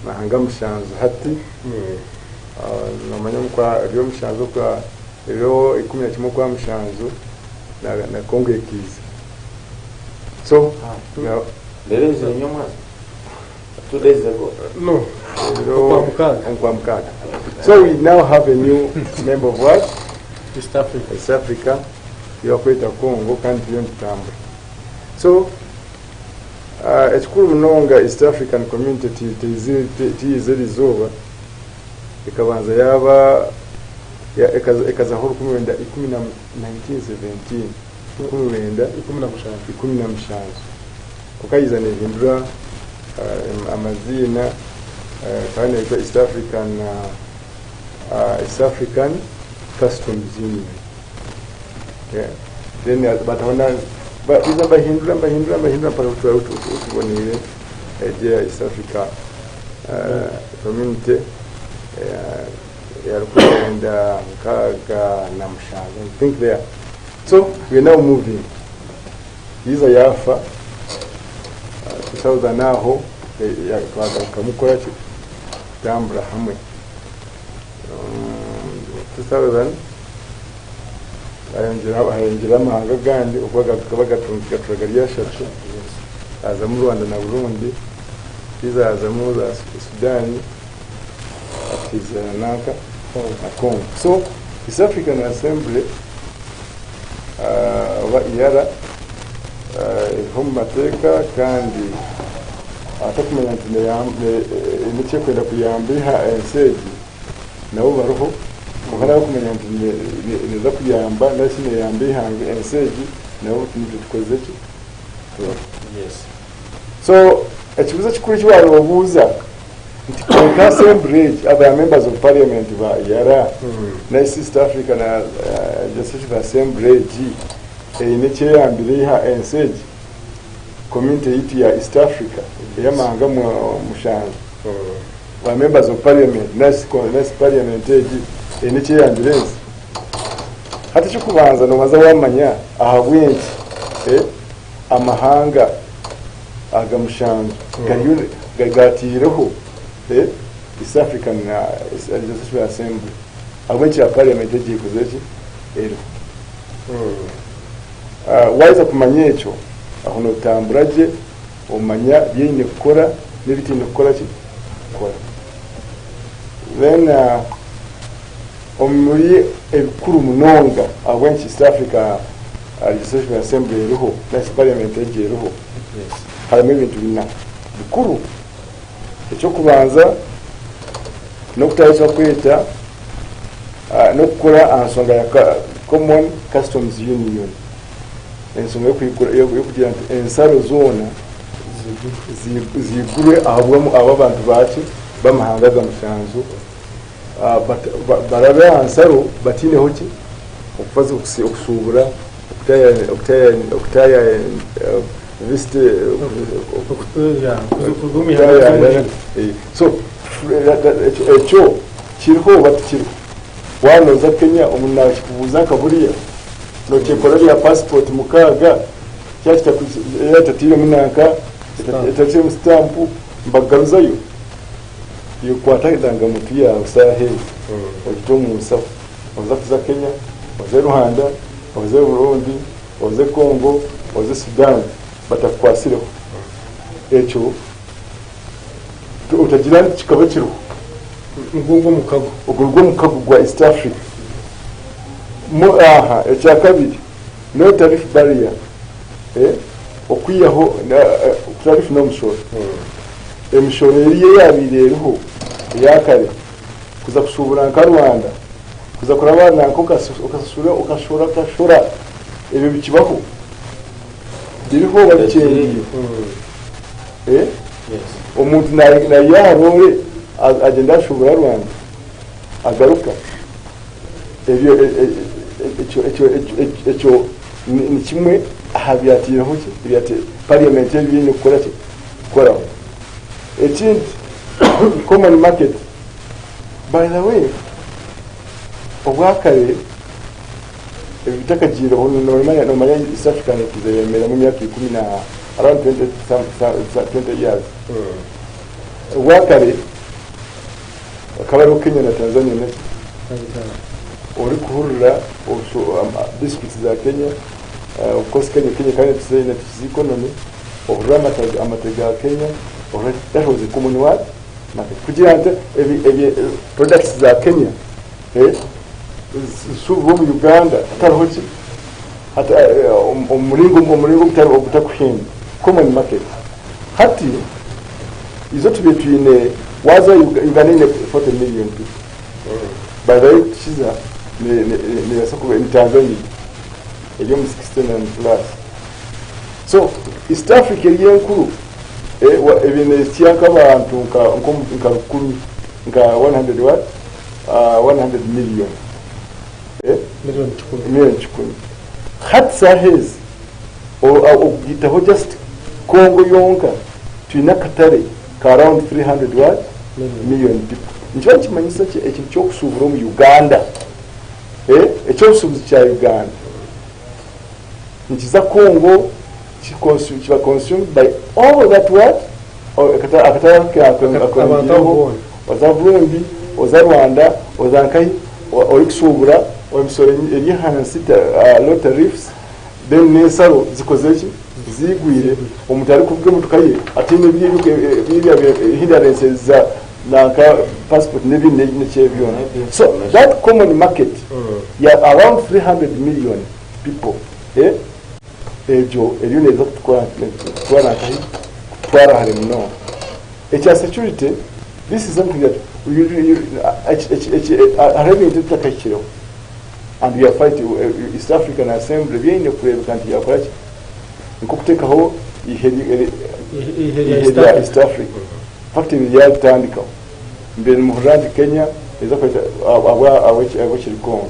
mahanga mushanju hati nomanya ebiro mushanju okwa ebiro 11 okwa mushanju na Congo ekaiza so Leero eizire nyomwaza 2 days ago. No. Ebiro Okwamukaaga. Okwamukaaga. So we now have a new member of what? East Africa. East Africa. Ei barikweta Congo kandi turiyo nitutambura. So Ekikuru munonga East African Community tiyize eriizooba, ekabanza yaaba ekazaho orukumi rwenda ikumi na 1917, 1917. Kwonka yaiza neehindura amaziina, ekaba neeyetwa East African East African Customs Union. Then bataho na biza mbahindura mbahindura mbahindura mpaka obu tuboneire egyo eya East Africa Community ya 1967, I think there. So we are now moving. Yiza yafa 2000 aho twagarukamu kukora ki? Kutambura hamwe. 2000 hayongyeraho amahanga agandi okuba gakaba gatura gari ashatu, hazamu Rwanda na Burundi, hiza hazamu za Sudan, hakiza nanka na Congo. So East African Assembly oba EALA eriho omu mateeka kandi abatakumanya nti eine eki erikwenda kuyamba ensi egi nabo bariho, kwonka n'abarikumanya nti neeza kuyamba nari shi neeyamba eihanga ensi egi nabo nitwe tukozire ki? Turiho. So ekibuuzo ekikuru eki waarobuuza nti kwonka assembly egi aba members of parliament ba EALA nari shi East Africa na Legislative Assembly egi eine eki eyambire ensi egi, community yaitu ya East Africa ey'amahanga mushanju? Ba members of parliament nari shi parliament egi eine eki eyambire ensi? Hati eky'okubanza noobanza waamanya ahabw'enki amahanga aga mushanju gariyo gaataireho East African Legislative Assembly, ahabw'enki ya parliament egi ekozire ki? Eriho. Waaheza kumanya ekyo, aho nootambura gye omanya ebi eine kukora n'ebi etaine kukora ki? Kukora. Then omuri ebikuru munonga ahabw'enki East Africa Legislative Assembly eriho nari shi parliament egi eriho, harimu ebintu bina bikuru. Eky'okubanza n'okutaho eki barikweta n'okukora aha nshonga ya Common Customs Union. Ensonga y'okugira nti ensaro zoona ziigurwe ahabw'abantu baki b'amahanga aga mushanju barabe aha nsaro bataineho ki okufaza okushuubura okutaaya visite. So ekyo kiriho oba tikiriho? Waaba nooza Kenya omuntu naakikubuuza nka buriya nookyekorera bya passport mukaaga yaaba etatairemu nanka etatairemu sitampu nibakugaruzayo? Iwe kwata endangamuntu yaawe shaaha egi ogite omu nshaho oze kuza Kenya, oze Rwanda, oze Burundi, oze Congo, oze Sudan batakukwatsireho. Ekyo otagira nti kikaba kiriho. Nigwo omukago. Ogwo nigwo mukago gwa East Africa. Aha, ekyakabiri, no tariff barrier, okwihaho tariff n'omushoro. Emishoro eriyo eyaabaire eriho eya kare, kuza kushuubura nka Rwanda, kuza kuraba nanka okasasura okashora okashora, ebyo bikibaho? Biriho oba bikyendeire? Omuntu naiha aha roore agyenda ashuubura Rwanda agaruka? Ebyo ekyo ni kimwe aha byataireho ki? Parliament ebi eine kukora ki? Kukoraho. Ekindi, common market. By the way, obwakare ebi bitakagiireho noomanya East Africa nekiza yemeramu emyaka ikumi na around 20 20 years. Obwakare hakaba hariho Kenya na Tanzania naki? Orikuhurira biscuits za Kenya, of course Kenya Kenya kandi netukiza economy, ohurira amate ga Kenya, that was a common what? Market. Kugira nti ebi products za Kenya zishuburwe omu Uganda hatariho ki? Omu muringo ogutakuhenda. Common market. Hati izo tube twine waza Uganda ine 40 million people. Bazayo kutukiza nebaasa kuba ni Tanzania eri omu 16 and plus. So East Africa eri enkuru ebine esya nk'abantu nka 1000 nka 100 what? 100 million. Miliyoni 100. Miliyoni 100. Hati saaha ezi okugitaho just Congo yonka twine akatare ka around 300 what? Million people. Nikiba nikimanyisa ki ekintu ky'okusuubura omu Uganda? Ekyobusuubuzi kya Uganda nikiza Congo kiba consumed by all that what? Akatare Abantu abo boona. Oza Burundi, oza Rwanda, oza nkahi orikusuubura emisoro eri ahansi, low tariffs, then n'ensaro zikoze ki? Zigwire. Omuntu arikuvuga emotoka ye ataine hindrances za nanka passport n'ebindi n'ekyebyona. So that common market ya around 300 million people, egyo eriyo neeza kutwara nkahi, kutwara hare munonga. Ekya security, this is something that hariho ebintu ebitakahikireho and we are fighting. East African Assembly byaine kureebeka nti yakora ki, nk'okuteekaho ihe Ihe rya ihe East rya Africa. East Africa. In fact, ibi byatandikaho mbere nimuhurira nti Kenya eza kweta abwekiri Congo,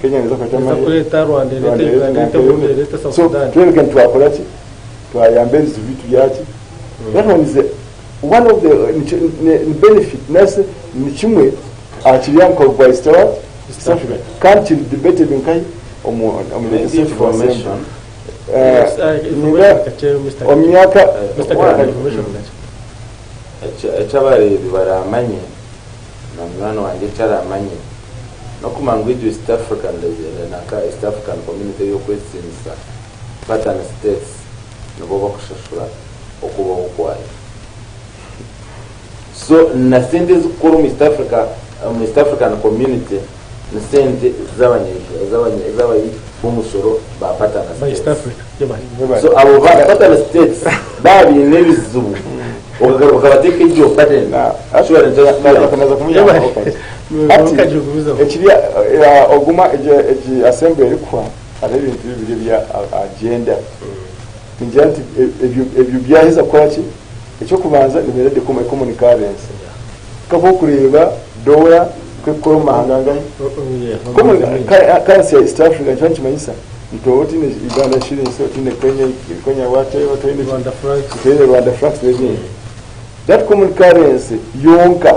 Kenya neza kweta Eza amahe. kureeta Rwanda, Rwanda ereeta Uganda, ereeta Burundi, ereeta South So Sudan. turebeka nti twakora ki, twayamba ebizibu bitu byaki. That one is one of the ni benefit nase ni kimwe aha mukoro gwa East what? East Africa, kandi kiri debated nkahi omu legislative assembly. Information. Yes, information kakye, Mr. Omu myaka Mr. One. Kaka, information kakye. Ekyabareebi baramanye na munywani wangye ekyaramanye nokumanya egyo East African naka East African Community ey'okwesinisa partner states nibo bakushashura okubaho kwayo. So na sente ezikukora omu East Africa, omu East African Community, ni sente z'abayi b'omusoro ba partner By East states. Africa. Yebale. So abo ba partner states babiine ebizibu bakabateeka egyo pattern. Naza kumuyambaho kati. Ati, Mukajugumizaho. Ekiri oguma egi assembly erikuha hariho ebintu bibiri ebya agenda. Ningira nti ebyo byaheza kukora ki, ekyokubanza nibeera the common currency, kakokureeba dola kwekukora omu mahanga angahi. Common currency ya East Africa nikiba nikimanyisa nti oba otiine Uganda shillings, otiine Kenya whatever, otiine Rwanda francs. Otiine Rwanda francs n'ebindi. That common currency yonka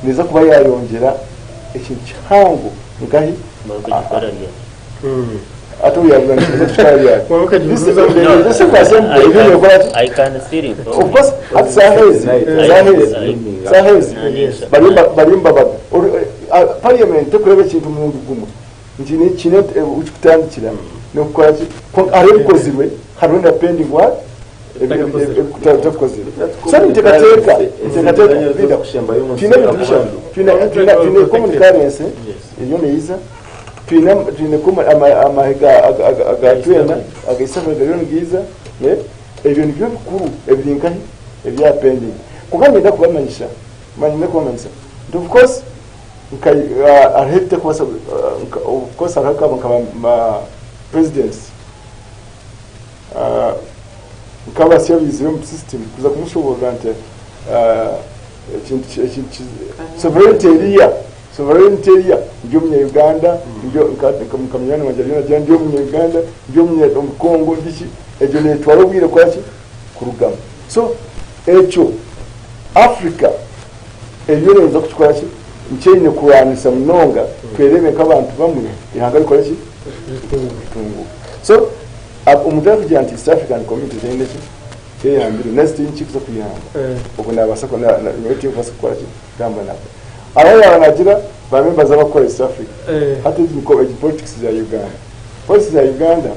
neza kuba yayongyera ekintu kihango nkahi. Barikugikora ryari? Ate oyavuga nti tuza kukikora ryari? Mukajugumizaho. This is assembly ebyo nekora ki? I can still inform. Of course, hati saaha ezi barimba baga parliament tekureba ekintu omurundi gumwe nti kine ukikutandikira nokukora ki. Hariho ebikozirwe, hariho na pending what ebitakozirwe. So niteekateeka linda. Twine ebintu bishatu. Twine common currency eriyo neyiza, twine amahe aga twena aga East Africa gariyo nigiiza. Ebyo nibyo bikuru ebiri nkahi ebya pending. Konka nyenda kubamanyisa nti of course nka hariho ebitakubaasa, of course hariho nkaba presidents nk'abasya bizire omu system kuza kumushoborora nti ekintu sovereignty eriya ndi omunya-Uganda, nka munywani wangye ariyo nagira ndi omunya-Uganda, ndi omunya omukongo, ndiki, egyo netwara obwire kwaki kurugamu. So ekyo Africa eriyo neyeza kukikora ki, nikyeine kurwanisa munonga twerebe nk'abantu bamwe ihanga rikora ki, ritunguka. So omuntu arikugira nti East African Community teine ki teyambire nasi tinkikuza kuyamba, obwo nabaasa nyowe tinkubaasa kukora ki kugamba nabo aho yaba nagira ba members abakora East Africa. Hati egi politics za Uganda, politics za Uganda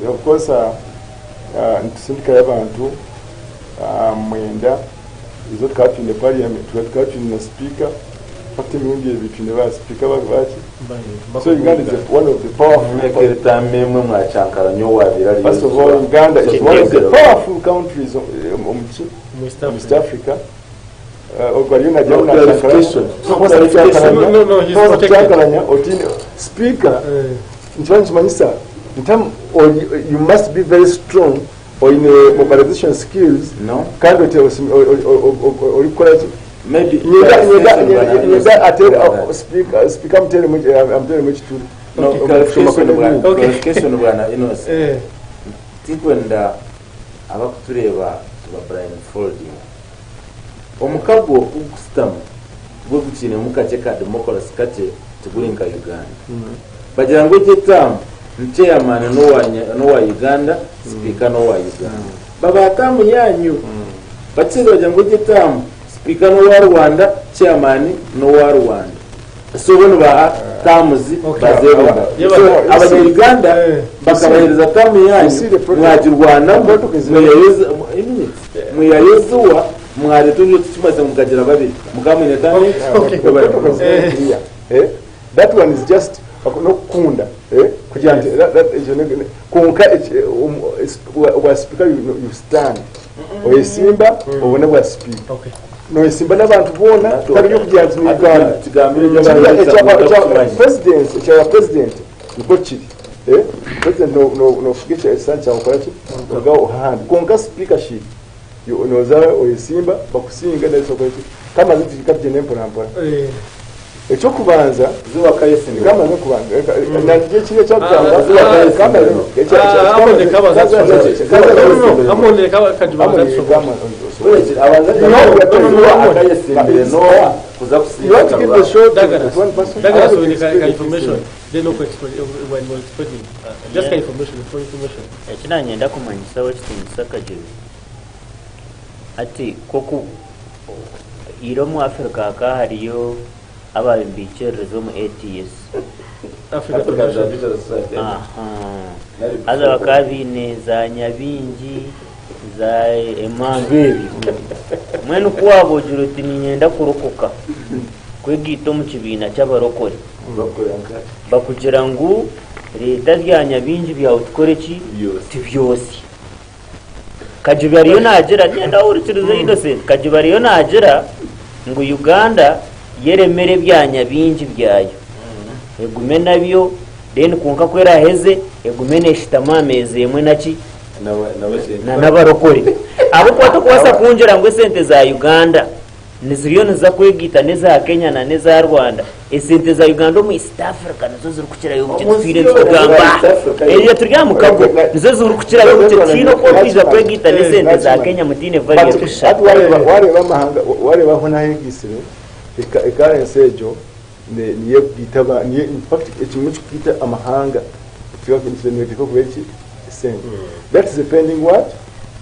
of course nitusindikayo abantu 9. Izo tukaba twine parliament, tukaba twine na speaker. Fact emirundi ebiri twine ba speaker baki. So Uganda is one of the powerful Mwekere tamu emwe mwachankaranya owabaire ariyo First of all, Uganda is one of the powerful countries omu ki? Omu East Africa. Ogwo ariyo nagira ngu clarification. nachankaranya. No, no, no, he's Tobaasa protected. kuchankaranya otiine speaker nikiba nikimanyisa nti you must be very strong oine mobilization skills No. kandi orikukora ki? Maybe Nyenda nyenda clarification bwana nyenda atere Innocent. speaker speaker amuteremu ekituri. No, Omu clarification kushoma bwana, kw'enimi. clarification bwana Innocent. Tinkwenda abakutureeba tuba blindfolding. Omukago ogukusitamu gwe gukiinemu kakye ka democracy kakye tiguri nka Uganda. Bagira ngu egi etaamu ni chairman n'owa Uganda, speaker n'owa Uganda. Babaha taamu yaanyu. Bakisheija bagira ngu egi etaamu speaker n'owa Rwanda, chairman n'owa Rwanda. So bo nibaha taamuzi bazeebona. So abanya-Uganda bakabaheereza taamu You see yaanyu the protocol. mwagirwanamu Protocol is mweyayoziwa mwareeta ondiijo tikimaze mukagira babiri mukaba mwine taamu eki? The protocol is very clear. Eh? That one is just n'okukunda eh? Kugira nti ekyo kwonka bwa speaker you stand oyesimba obone bwa speaker noyesimba n'abantu boona tari kugira nti ni Uganda. Kigambire Kiriya eky'abantu ekya ekya president nikwo kiri. Eh? President nofuga ekisanja kyawe okora ki? Oruga ahandi. Kwonka speakership noza oyesimba bakusinga neza okora ki? Kamaze tukabyenda mpora mpora. Ekyokubanza zuba kayesimbira. Kamaze kubanza nangye kiri ekyakugamba Amone kabaza No, Amone kajuba abanza No, akayesimbire noa kuza You want to give the kusinga show to Douglas. one person? Douglas, I want we to need explain ka it. information. Then no explain when we explaining. Just ka information, for information. Eki nanyenda kumanyisaho ekitiinisa Kajubi ati nk'oku ira omu Africa hakaba hariyo ababiikiririza omu ATS. Africa Tradition. Aha. Haza bakaba baine za nyabingi za emandu ebyo mbwenu ku waaba ogira oti niinyenda kurokoka kwegaita omu kibiina ky'abarokore bakugira ngu reeta bya nyabingi byawe tukore ki tubyosye. Kajubi ariyo naagira nyenda ohurikirize Innocent Kajubi ariyo naagira ngu Uganda yeremere ebyanya bingi byayo egume nabyo then kwonka ku eraheze egume neeshutama aha meeza emwe naki na n'abarokore ahabw'okuba tokubaasa kungira ngu esente za Uganda niziriyo niziza kwegaita n'eza Kenya na n'eza Rwanda. Esente za Uganda omu East Africa nizo zirikukirayo obukye tutwire nitugamba eryo turi aha mukago nizo zirikukirayo obukye tihaine oku orikwija kwegaita n'esente za Kenya mutaine value But erikushushana. hati wareeba amahanga wareeba ahu naheegaitsire ekarensi egyo niyo ekugaita niyo in fact ekimwe ekikugaita amahanga nikiba kuba eki esente. That is a pending what?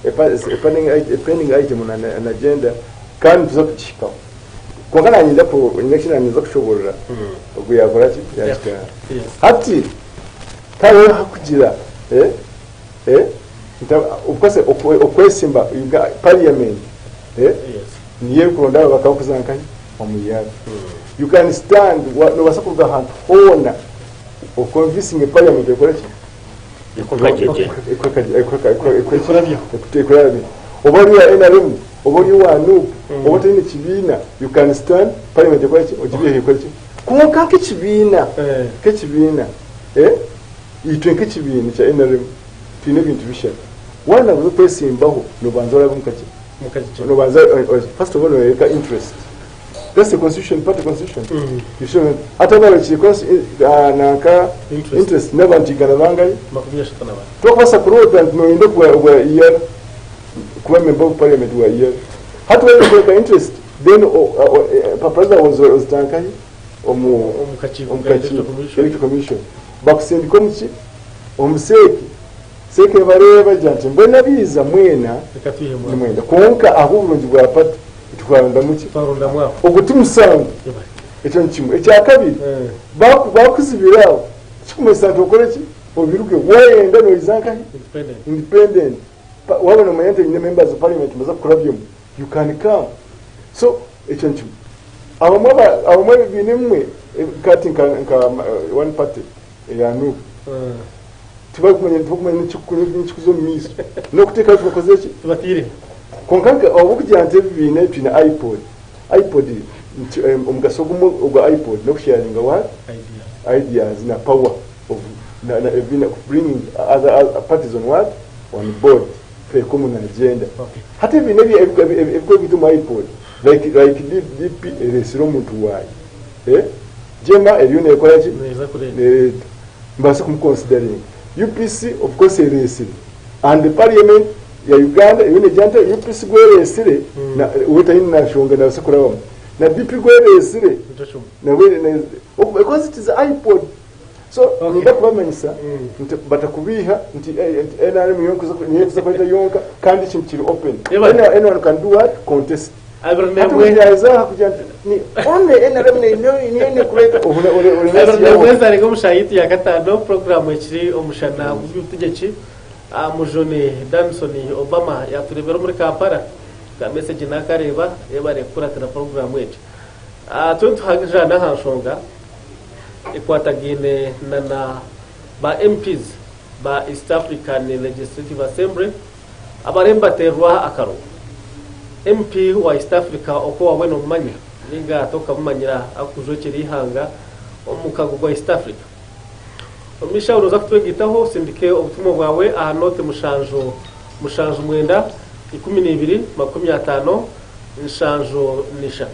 A pending item on an agenda kandi nituza kukihikaho. Kwonka nanye nyine eki nanyenda kushoborora ogu yakora ki? Yakitara. Hati tariho hakugira of course okwesimba parliament niyo erikuronda bakakuza nkahi omuyaaga. You can stand nobaasa kuruga ahantu hoona oconvincing parliament ekore ki? Ekurabye. Oba ori owa NRM, oba ori owa NUP, oba otaine kibiina, you can stand parliament ekore ki? Ogibihe ekore ki? Kwonka nk'ekibiina nk'ekibiina itwe nk'ekibiina kya NRM twine ebintu bishatu. Waaba noza kwesimbaho nobanza oraba mukaki? Nobanza first of all noyoreka interest. That's the constitution, party constitution. You show hata barekire nanka Interest. Interest n'abantu igana bangahe? 34. Tokubaasa kuroota nti noyenda kuba ER kuba member of parliament wa ER. Hati waine kworeka interest then proposal ozitankahi omu Omu kakiiko omu ka Electoral kakiiko Commission. Electoral Commission. Bakusindika omuki omu CEC. CEC ebareeba egira nti mbwenu abiiza mwena Reka twihemu. nimwenda kwonka ahabw'oburungi bwa party twarondamu ki? Twarondamu aho. Ogwo ti musango. Ekyo ni kimwe. Ekyakabiri bakuzibira aho kikumanyisa nti okore ki? Obiruke wayenda noyiza nkahi? Independent. Independent. Waba nomanya nti oyine members of parliament baza kukurabyemu you can come. So ekyo ni kimwe. Abamwe abamwe ebibiina ebimwe kati nka nka one party eya NUP tibarikumanya tibarikumanya n'ekikuza omu maisho n'okuteekaho tibakozire ki? Tibatiireho. Kwonka nka ahabw'okugira nti ebibiina ebi twine iPod, iPod omugasho gumwe ogwa iPod n'okusharinga what? Ideas na power of na na ebibiina bringing other parties on what? On board for a common agenda. Hati ebibiina ebikuba biri omu iPod like like DP ereetsire omuntu waayo, eh, JEMA eriyo neekora ki? Neereeta. Nibaasa kumukonsidaringa. UPC of course ereetsire and the parliament ya Uganda eriyo neegira nti UPC gwereetsire we taine na nshonga naabaasa kurabamu. Na DP gwereetsire nawe because it is iPod. So ninda kubamanyisa nti batakubiiha nti NRM niyo ekuza kureeta yonka kandi ekintu kiri open. Anyone can do what? Contest. Hati obu aha kugira nti ni only NRM niyo eine kureeta Abiri n'emwe zarenga omu shaaha yaitu ya kataano, puroguraamu ekiri omushana gw'eby'obutegyeki. Mujuni Danson Obama yaatureebera omuri Kampala. Ka mesegi naakareeba, yebare kukuratira puroguraamu egi. Turiyo nituhajaana aha nshonga ekwatagaine na na ba MPs ba East African Legislative Assembly abariyo nibateerwa akaruru. MP wa East Africa oku waaba nomumanya ninga tokamumanyira arikujwekyera eihanga omu mukago gwa East Africa. Omumaisho aho noza kutwegaitaho osindike obutumwa bwawe aha nooti mushanju mushanju mwenda 12 50 73.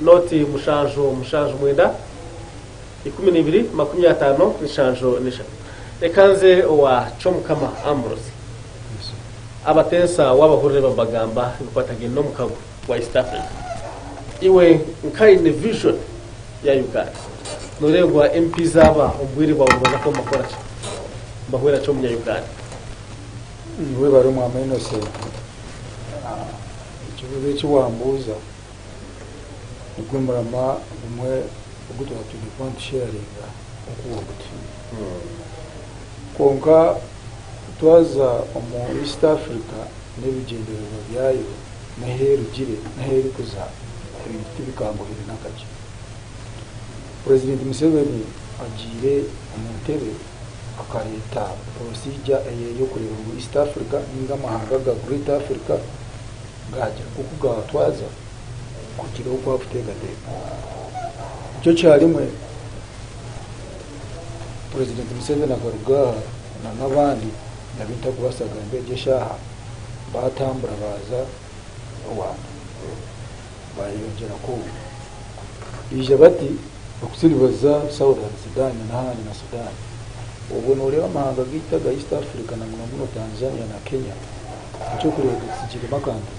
Nooti mushanju mushanju mwenda 12 50 73. Reka nze owa Kyomukama Ambrose. Abatensa waabahurire babagamba ebikwatagaine n'omukago gwa East Africa. Iwe nkaine vision ya Uganda, nooreeba ngu ba MPs aba omu bwire bwawe nibaza kuba nibakora ki? Nibahwera ki omunya Uganda? Webare Mwami Innocent. Ekibuuzo eki wambuuza nigwo murama gumwe ogu twaba twine kuba nitusheyaringa okuba guti. Kwonka twaza omu East Africa n'ebigyendererwa byayo n'ahu erugire n'ahu erikuza, ebintu tibikanguhire n'akakye. Purezidenti Museveni agiire omu ntebe akareeta procedure ey'okureeba ngu East Africa ninga amahanga aga Great Africa gaagira nk'oku gaatwaza kugira oku arikuteekateeka. Nikyo kyarimwe Purezidenti Museveni akaruga aha na n'abandi nabi ntarikubaasa kugamba egi eshaaha, baatambura baaza Rwanda baayeyongyera Congo. Baija bati bakutsya nibaza Southern Sudan n'ahandi na Sudan. Obwo nooreeba amahanga gaitu aga East Africa na muno muno Tanzania na Kenya eky'okureeba gatsigiremu akantu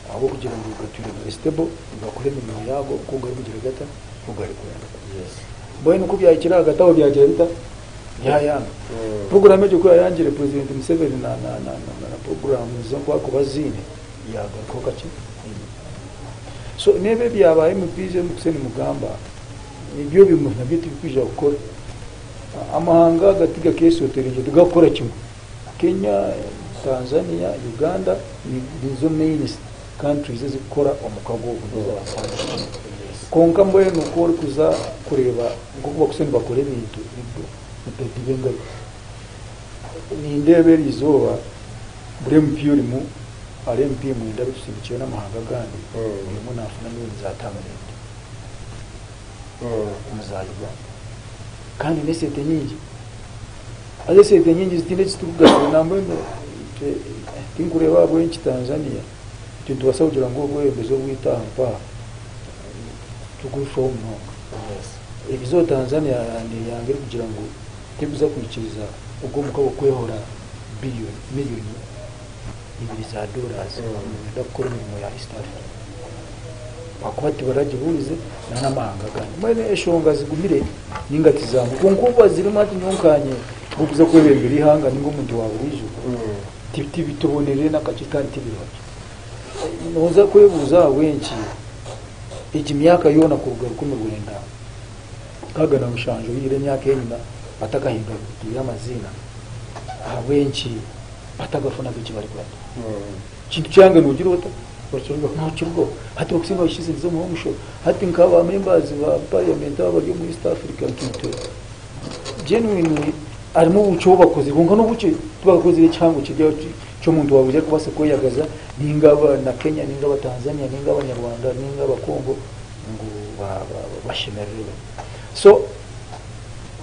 ahabw'okugira ngu gatwire gari stable nigakora emirimo yaago nk'oku garikugira gata nk'oku garikwenda. Mbwenu ku byahikire ahagati aho byagira bita? Byayanga. Puroguraamu egyo ku yaayangire Purezidenti Museveni na na na na puroguraamu ze oku arikuba aziine yaagarukaho kakye enyima. So n'ebi ebya ba MPs ebi murikusa nimugamba nibyo bimwe nabyo tibikwija kukora. Amahanga aga tigakeesotereire tigakukora kimwe. Kenya, Tanzania, Uganda nizo main countries ezikukora omukago ogu nizo zaatandikire. Kwonka mbwenu ku orikuza kureeba nk'oku bakusa nibakora ebintu nibadiba engaro. Nindeeba eriizooba buri MP orimu ari MP mwenda abu tusindikire n'amahanga agandi buri omwe naafuna milioni za taano n'enda omu za Uganda. Kandi n'esente nyingi. Haza esente nyingi zitiine eki zirikugasira nambwenu itwe tinkureeba ahabw'enki Tanzania itwe nitubaasa kugira ngu obwebembezi obwaitu aha mpaha tikubifaho munonga. Erizooba Tanzania neyanga erikugira ngu terikuza kwikiriza ogwo omukago kwehora billion million ibiri za dollars nibenda kukora emirimo ya East Africa ahakuba tibaragibuurize n'amahanga agandi. Mbwenu eshonga zigumire ninga tizangu kwonka obu bazirimu hati nyowe nkanye nk'okuza kwebembera eihanga ninga omuntu wa buriijo tibitubonerire n'akakye kandi tibirungi. Noza kwebuuza ahabw'enki egi myaka yoona kuruga 1967 oyihireho emyaka enyima batakahindaguriire amaziina ahabw'enki batagafunaga eki barikwenda. Ekintu kyange nogira ota? Okirugaho. Nokirugaho. Hati bakusinga bashize omu omusho. Hati nk'aba members ba parliament aba bari omu East Africa nkitwe. Genuinely harimu obukye obu bakozire kwonka n'obukye tibakakozire ekihango kiri aho ky'omuntu waabuze arikubaasa kweyagaza ninga aba na Kenya ninga aba Tanzania ninga abanyarwanda ninga aba Congo ngu bashemererwe. So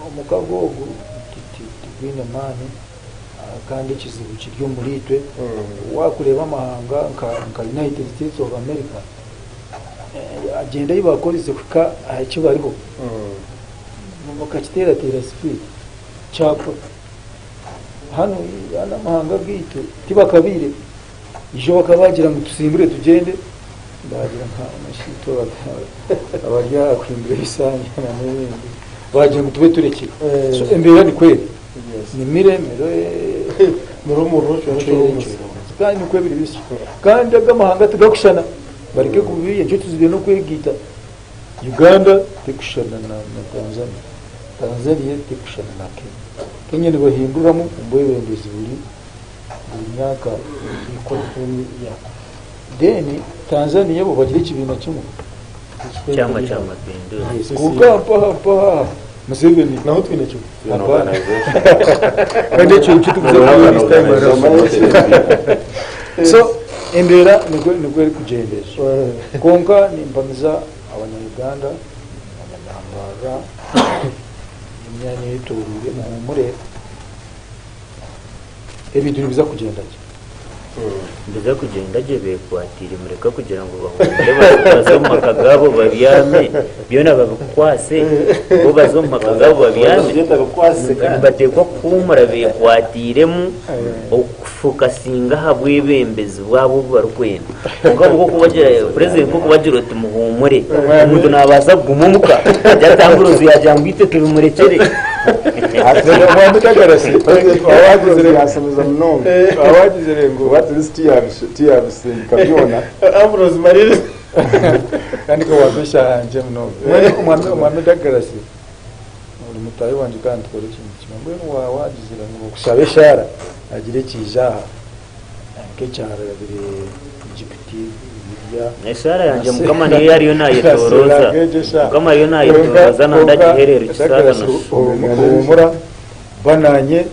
omukago ogu tigwine maani kandi ekizibu kiri omuri itwe. Wakureeba amahanga nka United States of America, agenda ei bakorize kuhika aha ki bariho bakakiteerateera speed kyakura. Hanu hanu amahanga gaitu tibakabaire ijo bakaba bagira ngu tusimbure tugyende, bagira nka mashito abari aha kuhindura ebisanja n'ebindi, bagira ngu tube turekire. So embeera nikwo eri, ni mire mire. Mire omuriro kyona ky'omuzi. Kandi nikwo ebiri bisyo. Kandi aga amahanga tigakushushana, bareke kubiiya nikyo tuzibire n'okwegaita. Uganda tekushushana na Tanzania, Tanzania tekushushana na Kenya. Kenya nibahinduramu omu bwebembezi buri myaka 10. Then Tanzania bo bagira ekibiina kimwe. Chama cha Mapinduzi. Yes, kwonka mpaha mpaha Museveni Naho twine kimwe. Hapana. Kandi ekyo nikyo tukuza kuba this time around. So embeera nikwo erikugyenda ezo. Kwonka nimpamiza abanya-Uganda, abanyambarara, emyanya eyetoreire, muhumure, ebintu nibiza kugyenda gye. Biza kugenda gye bekwatire. Mureke kugira ngu bahumure, baze omu maka gaabo babyame, byona babikukwase, bo baze omu maka gaabo babyame. Nibateekwa kuhumura bekwatiremu okufokasinga aha bwebembezi bwabo obu barikwenda. Kwonka nkokubagira president, nkokubagira oti muhumure, omuntu nabaasa kuguma omuka ajya atambura ozu yagira ngu itwe tubimurekere. Omwami Douglas, awagizire Yasemeza munonga. Awagizire ngu Oba at least tiyabisindika byona. Ambrose Marire. Kandi ko wabesha hanje munonga. Omwami Douglas, ori mutahi wanje kandi tukora ekintu kimwe. Mbwenu wagizire ngu kushaba eshaara agire ekiija aha nk'ekyarabire Egypt, Libya. Eshaara yangye, Mukama niyo yariyo nayetorooza. Mukama ariyo nayetorooza nandagiherera. Ohumura, bananye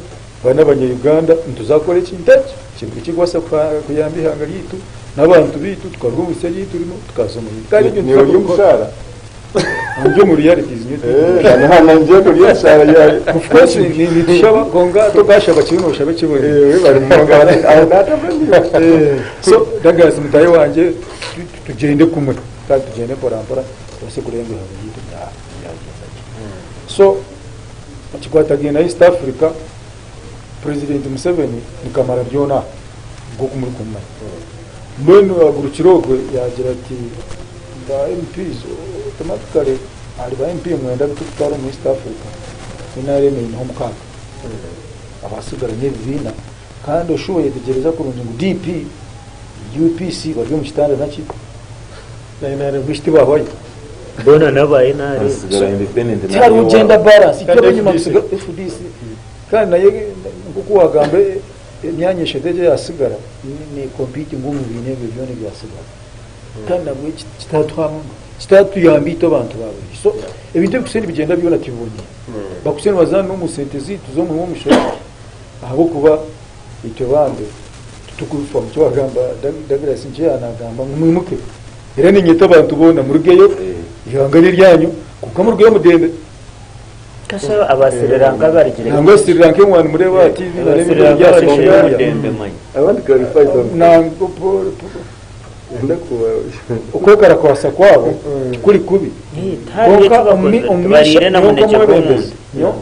bana abanya-Uganda, ntituzakora ekintu eki kintu ekikubaasa kuyamba ihanga ryaitu n'abantu baitu, tukaruga omu bisya turimo tukaza omu bindi. Kandi ebyo Niwe ori omushara. Ndi omu realities niyo. Nanje ori omushara yawe. Of course nitushaba, konka tokashaba kimwe oshabe kimwe. Bari munonga aho natava. So Douglas mutahi wanje, tugende kumwe kandi tugende mpora mpora tubase kurenga ihanga ryaitu ryagenda gye. So kikwatagenda East Africa, President Museveni nikamara byona nk'oku muri kumumanya. Mbwenu agurukire ogwe yagira ati ba MPs automatically hari ba MP 9 bitukutwara omu East Africa, NRM eineho 6, abasigaranye ebibiina. Kandi oshuba yetegereza kurungi ngu DP, UPC bari omu kitanda naki bishiti bahwayo. Bona nabaye nare. Tihariho gender balance. Kandi icyo abanyuma FDC. gusiga FDC, kandi naye nkuko wagamba emyanya eshatu egyo yasigara ni competing omu bibiina ebyo byona ebyasigara, kandi nabwo kitatuyamba itwe abantu ba buri. So ebintu ebikuseni bigenda byona tibibonye bakuseni bazaana n'omu sente ziitu z'omuhi w'omushoro, ahabw'okuba itwe bambe tutukufa mukyo wagamba. Douglas nkye yanagamba ngu mwimuke, era ninyeta abantu boona murugeyo, ihanga ni ryanyu, kuko murugeyo mudembe. Kasa abasiriranka barigire. Nangwa Sri Lanka emwani mureba aha TV na n'ebindi Abasiriranka bya barigire social media. mudembe manyi. I want to clarify something. Nango Enda kuba okwekara kwasa kwabo tikuri kubi. Konka Tibariire na munekye gw'omuntu.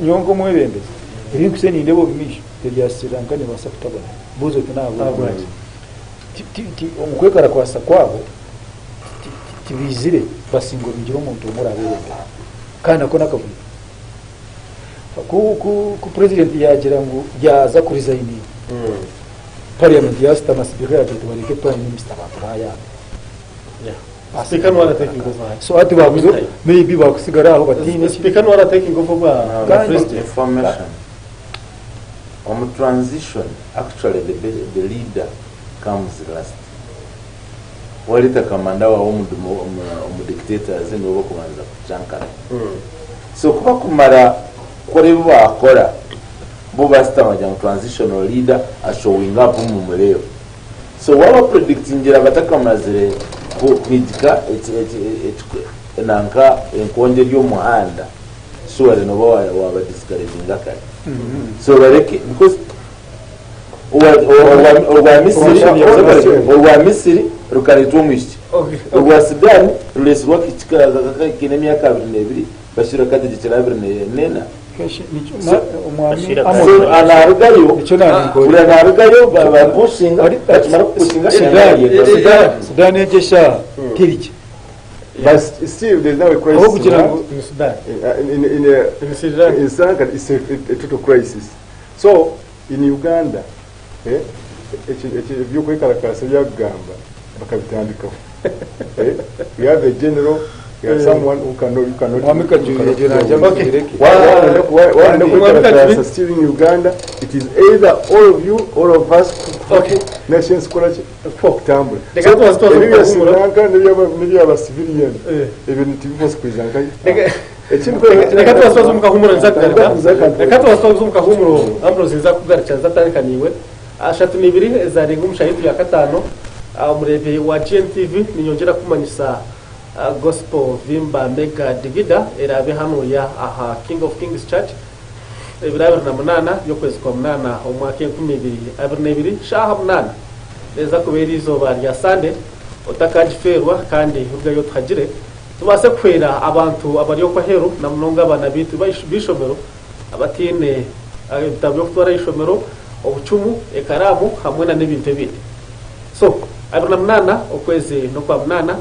Nyonka omwebembezi ebinkuseni nindeba omumaisho erya Sri Lanka nibaasa kutabona buuza oti nabwo omukwekara kwasa kwabo tibizire basinga orugira omuntu omwe orabebembera, kandi nako nakavuyo ku president yagira ngu yaza kuresigninga, parliament yasitama, speaker yagira ati bareke prime minister abantu bayanga. Speaker niwe taking over. So ati babuze maybe bakusigara aho batine. Speaker niwe taking over bwa president. Information on transition, actually the leader comes last. Wareeta kamanda waawe omu dictators nibo bakubanza kucankara. So ku bakumara kukora ebi baakora, bo basitama bagira ngu transitional leader ashowinga up mumureebe. So waaba predictingira batakamazire kuhigika nanka enkongi eri omu muhanda, surely nooba waaba discouraginga kare. So bareke because orwa Misiri orwa Misiri rukareetwa omwishiki, orwa Sudan rureetsirwe akaishiki kaine emyaka 22, Bashir akategyekera 24. Omwami Bashir Amos So narugayo nikyo naninkore buriya narugayo bapushinga bakimara kupushinga Sudan Sudan egyo eshaaha terigye But still, there's now a crisis. aho kugira in ngu In Sudan. In In Sri Lanka. In Sri Lanka, it's a total crisis. So, in Uganda, eh, ebyokwekalakaasa byakugamba bakabitandikaho. Eh, we have a general, we have someone who cannot, you cannot. Mwami Kajuri you cannot egyo go najya with. mbigireke Wanda Mwami kwekalakaasa Kajuri. still in Uganda, it is either all of you, all of us, Okay. nations kola ki kutambula. Reka tubaze tubaze Ebyo bya Sri kuhumura. Lanka n'ebyaba civilian, Eh. ebyo ntibifose kwiza nka Reka tubaze tubaze mukahumura nza kugaruka. Nza Reka tubaze tubaze mukahumura Ambrose nza kugaruka nzatandika niwe. 32 ezarenga omushahidu ya katano omureebe wa GNTV ninyongyera kumanyisa Gospel Vimba Mega Digida eraabe hanuya aha King of Kings Church ebiro 28 by'okwezi kwa munana omwaka 2022 shaaha 8 neza kuba eri izooba rya Sande otakagifeerwa kandi rugayo tuhagire tubaase kuhwera abantu abari okwaheru na munonga abaana baitu b'eishomero abataine ebitabo by'okutwara aha ishomero obucumu ekaraamu hamwe na n'ebintu ebindi. So 28 okwezi n'okwa munana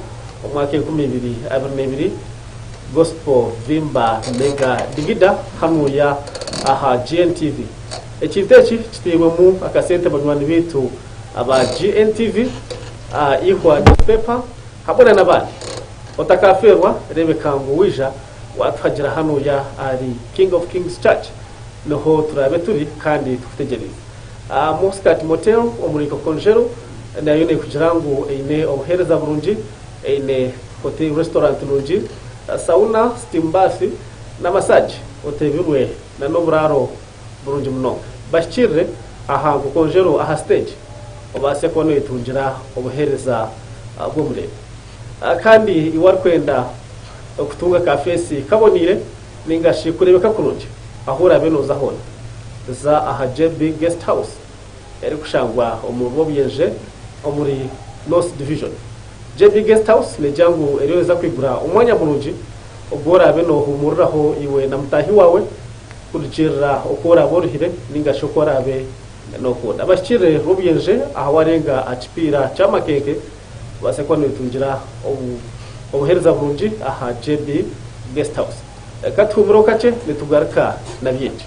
omwaka 2022 Gospel Vimba Mega Digida hanuya aha GNTV. Ekintu eki kiteirwemu akasente banywani baitu aba GNTV, Ihwa newspaper hamwe na n'abandi. Otakafeerwa rebeka ngu wija watuhagira hanuya ahari King of Kings Church niho turabe turi kandi tukutegyereize. Muscat Motel omuri Nkokonjeru nayo nekugira ngu eine obuheereza burungi, eine hotel restaurant nungi, sauna, steam bath na massage otebirwe na n'oburaaro burungi munonga. Bahikirire aha Nkokonjeru aha stage obaase kuba noyetungira obuheereza bw'omurembe. Kandi iwe arikwenda okutunga ka feesi kaboniire ninga shi kureebeka kurungi ahu oraabe nooza hoona, za aha JB Guest House erikushangwa omu Rwobyenje omuri North Division. JB Guest House negira ngu eriyo neeza kwigura omwanya murungi ogu oraabe noohuumuriraho iwe na mutaahi waawe kurugiirira oku oraabe oruhire ninga shi oku oraabe nookunda. Bahikirire Rwobyenje aha warenga aha kipiira ky'amakenke obaase kuba noyetungira obuheereza burungi aha JB Guest House. Ka tuhuumureho kakye nitugaruka na bingi.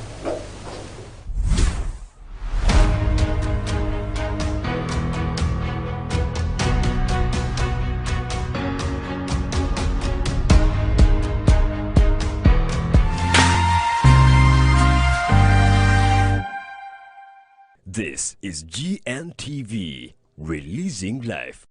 This is GNTV, releasing life.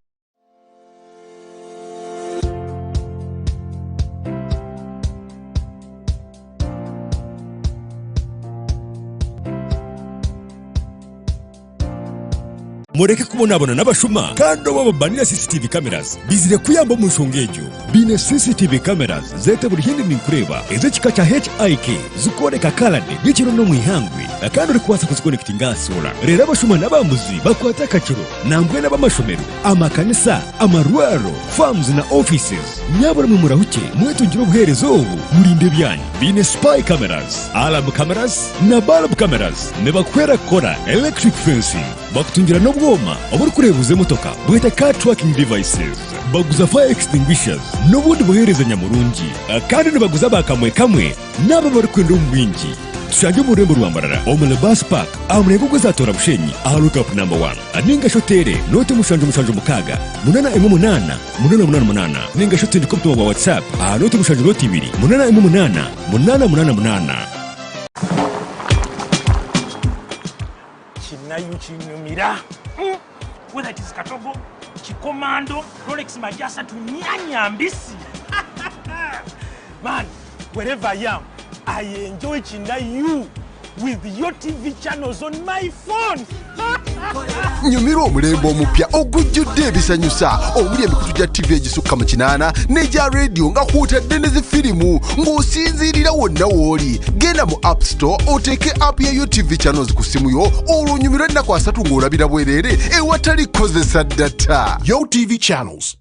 Mureke kubonabona n'abashuma kandi obu ababanira CCTV cameras bizire kuyamba omu nshonga egyo. Biine CCTV cameras zeete buri hindi ninkureeba ez'ekika kya HIK zikworeka kalade nyekiro n'omu ihangwe kandi orikubaasa kuzikonekitinga aha sola. Reero abashuma n'abambuzi bakwate akakiro nambwenu ab'amashomero, amakanisa, amarwariro, farms na offices. Nyabura mwe murahukye mwetungire obuheereza obu murinde ebyanyu. Biine spy cameras, alarm cameras na bulb cameras. Nibakuhwera kukora electric fencing. Bakutungira n'obwoma oburikureebuza emotoka bwete car tracking devices. Baguza fire extinguishers n'obundi buheereza nyamurungi. Kandi nibaguza ba kamwe kamwe n'abo abarikwenda omu bwingi. Tushange omu rurembo rwa Mbarara omu Lebas Park aha murengo gw'ezaatoora Bushenyi aha lookup number one. Ninga shi oteere nooti 7 7 6 8 1 8 8 8 8 ninga shi otindike obutumwa bwa WhatsApp aha nooti 7 nooti 2 8 1 8 8 8 8. Kinayu kinyumira. Whether it is katogo. Kikomando, Rolex Majasatu, nyanya mbisi. Man, wherever I am, I enjoy Chinda you with your TV channels on my phone. Nyumirwa omulembe omupya ogujjudde ebisanyusa omuli emikutu gya ttivi egisukka mu kinaana n'egya rediyo nga kw'otadde ne zifirimu ng'osinziirira wonna w'oli. Genda mu App Store oteeke app ya UTV Channels ku ssimu yo olwo onyumirwe ennaku asatu ng'olabira bwereere ewatali kukozesa data. Yo TV Channels.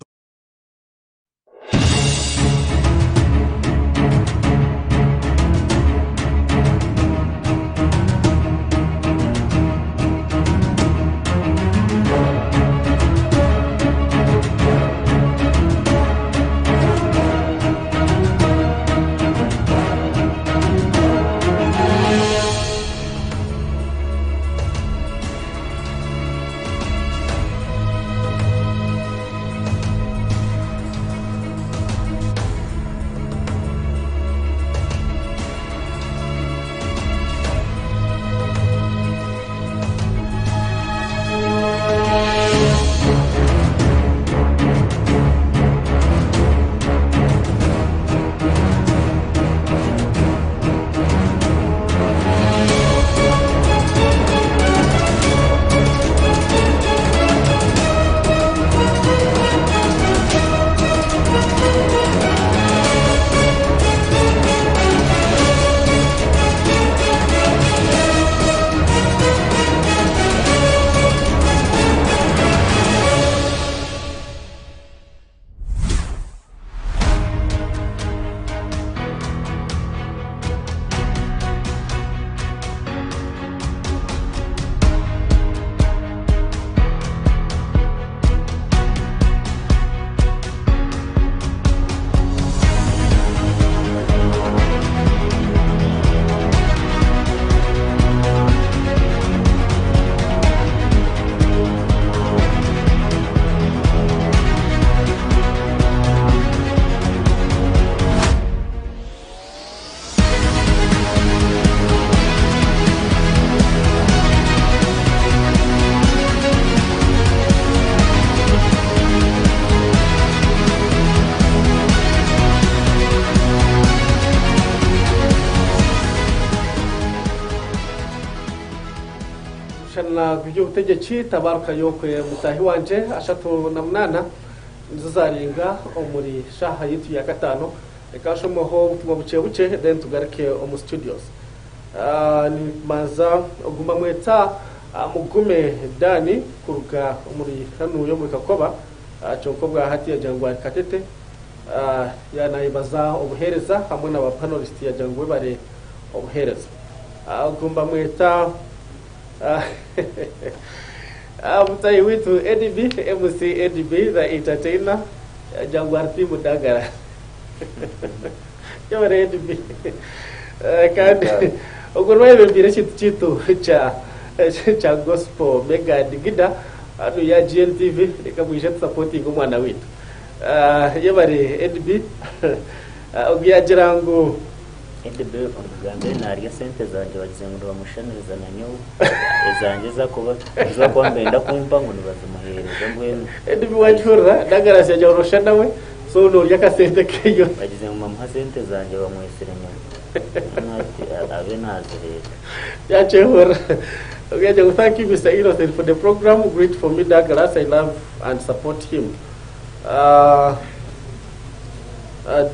Kushushana kw'eby'obutegyeki tabaruka yokwe mutaahi wangye 38 nizo zarenga omuri shaaha yaitu ya kataano. Reka nshomeho obutumwa bukye bukye then tugaruke omu studios. Nimanza ogu mbamweta Mugume Dan kuruga omuri Kanuuyo omuri Kakoba kyonka obwahati yagira ngu ari Katete. Yanayebaza obuheereza hamwe na ba panelist yagira ngu webare obuheereza. Ogu mbamweta mutahi waitu Eddie B, MC Eddie B the entertainer yagira ngu ari team Dagara. Yebare Eddie B. Kandi ogwo niwe ayebembeire ekintu kyaitu kya gospel Mega Digida hanu ya GNTV reka mwije tusapotinge omwana waitu. Yebare Eddie B. Ogu yagira ngu Eddie B omugambire narya sente zangye bagize ngu nibamushaniriza na nyowe ezangye ezibakuba nibenda kumpa ngu nibazimuhereza mbwenu. Eddie B wakihurira Douglas yagira ngu nosha nawe so norya akasente keyo. Bagize ngu bamuha sente zangye bamwesire nyowe ati abe nazireeta. Yakyehurira. Ogu yagira ngu thank you Mister Innocent for the program, great for me Douglas, I love and support him.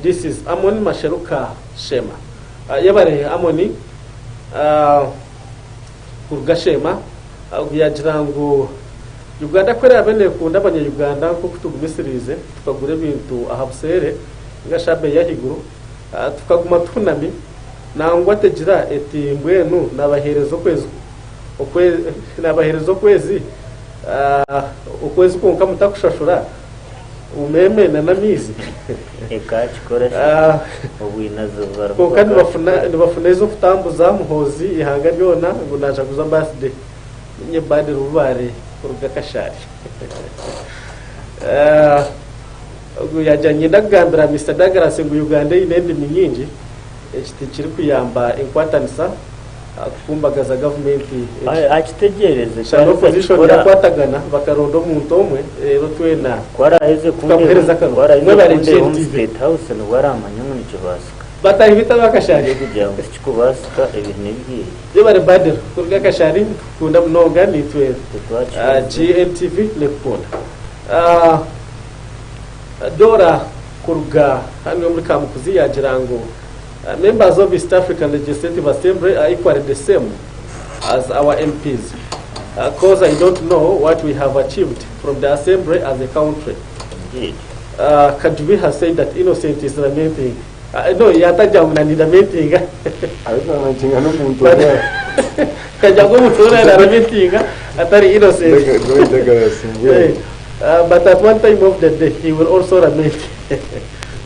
This is Amoni Masheruka Shema. Yebare Amoni kuruga Shema. Ogu yagira ngu Uganda ku eraabe neekunda abanya-Uganda nk'oku tugumisiriize tukagura ebintu aha buseere ninga shi aha beeyi y'ahaiguru tukaguma tuhunami nangwa tegira eti mbwenu naabaheereza okwezi naabaheereza okwezi okwezi kwonka mutakushashura obumeeme na n'amaizi. Ekakikora shi obwinazi bariho Kwonka bakakikora. nibafuna ez'okutambuza Muhoozi eihanga ryona ngu naajaguza birthday. Niinye Badi Rubare kuruga Kashari. Ogu yaagira niinyenda kugambira Mister Douglas ngu Uganda eine endimi nyingi, eki tikirikuyamba enkwatanisa. Kukumbagaza gavumenti egi. Akitegyereze ku Shana araheza opposition kukora. yakwatagana bakaronda omuntu omwe reero twena Ku araheze tukamuhereza kundeeba akanwa. ku araheze Mwebare kundeeba omu GNTV. State House nibwo aramanya ngu nikibaasika. Bataahi baitu aba Kashari. Kugira ngu tikikubaasika ebi n'ebyeye. Yebare Badru kuruga Kashari nitukukunda munonga naitwe GNTV nekukunda. Dora kuruga hanu omuri Kamukuzi yagira ngu Members of East African Legislative Assembly are equally the same as our MPs coz I don't know what we have achieved from the assembly as a country. Kajubi has said that Innocent is lamenting no yatagira ngu na ni lamentinga Arikulamentinga n'omuntu omwe. Kagira ngu omuntu oru aralamentinga atari Innocent. But at one time of the day he will also lament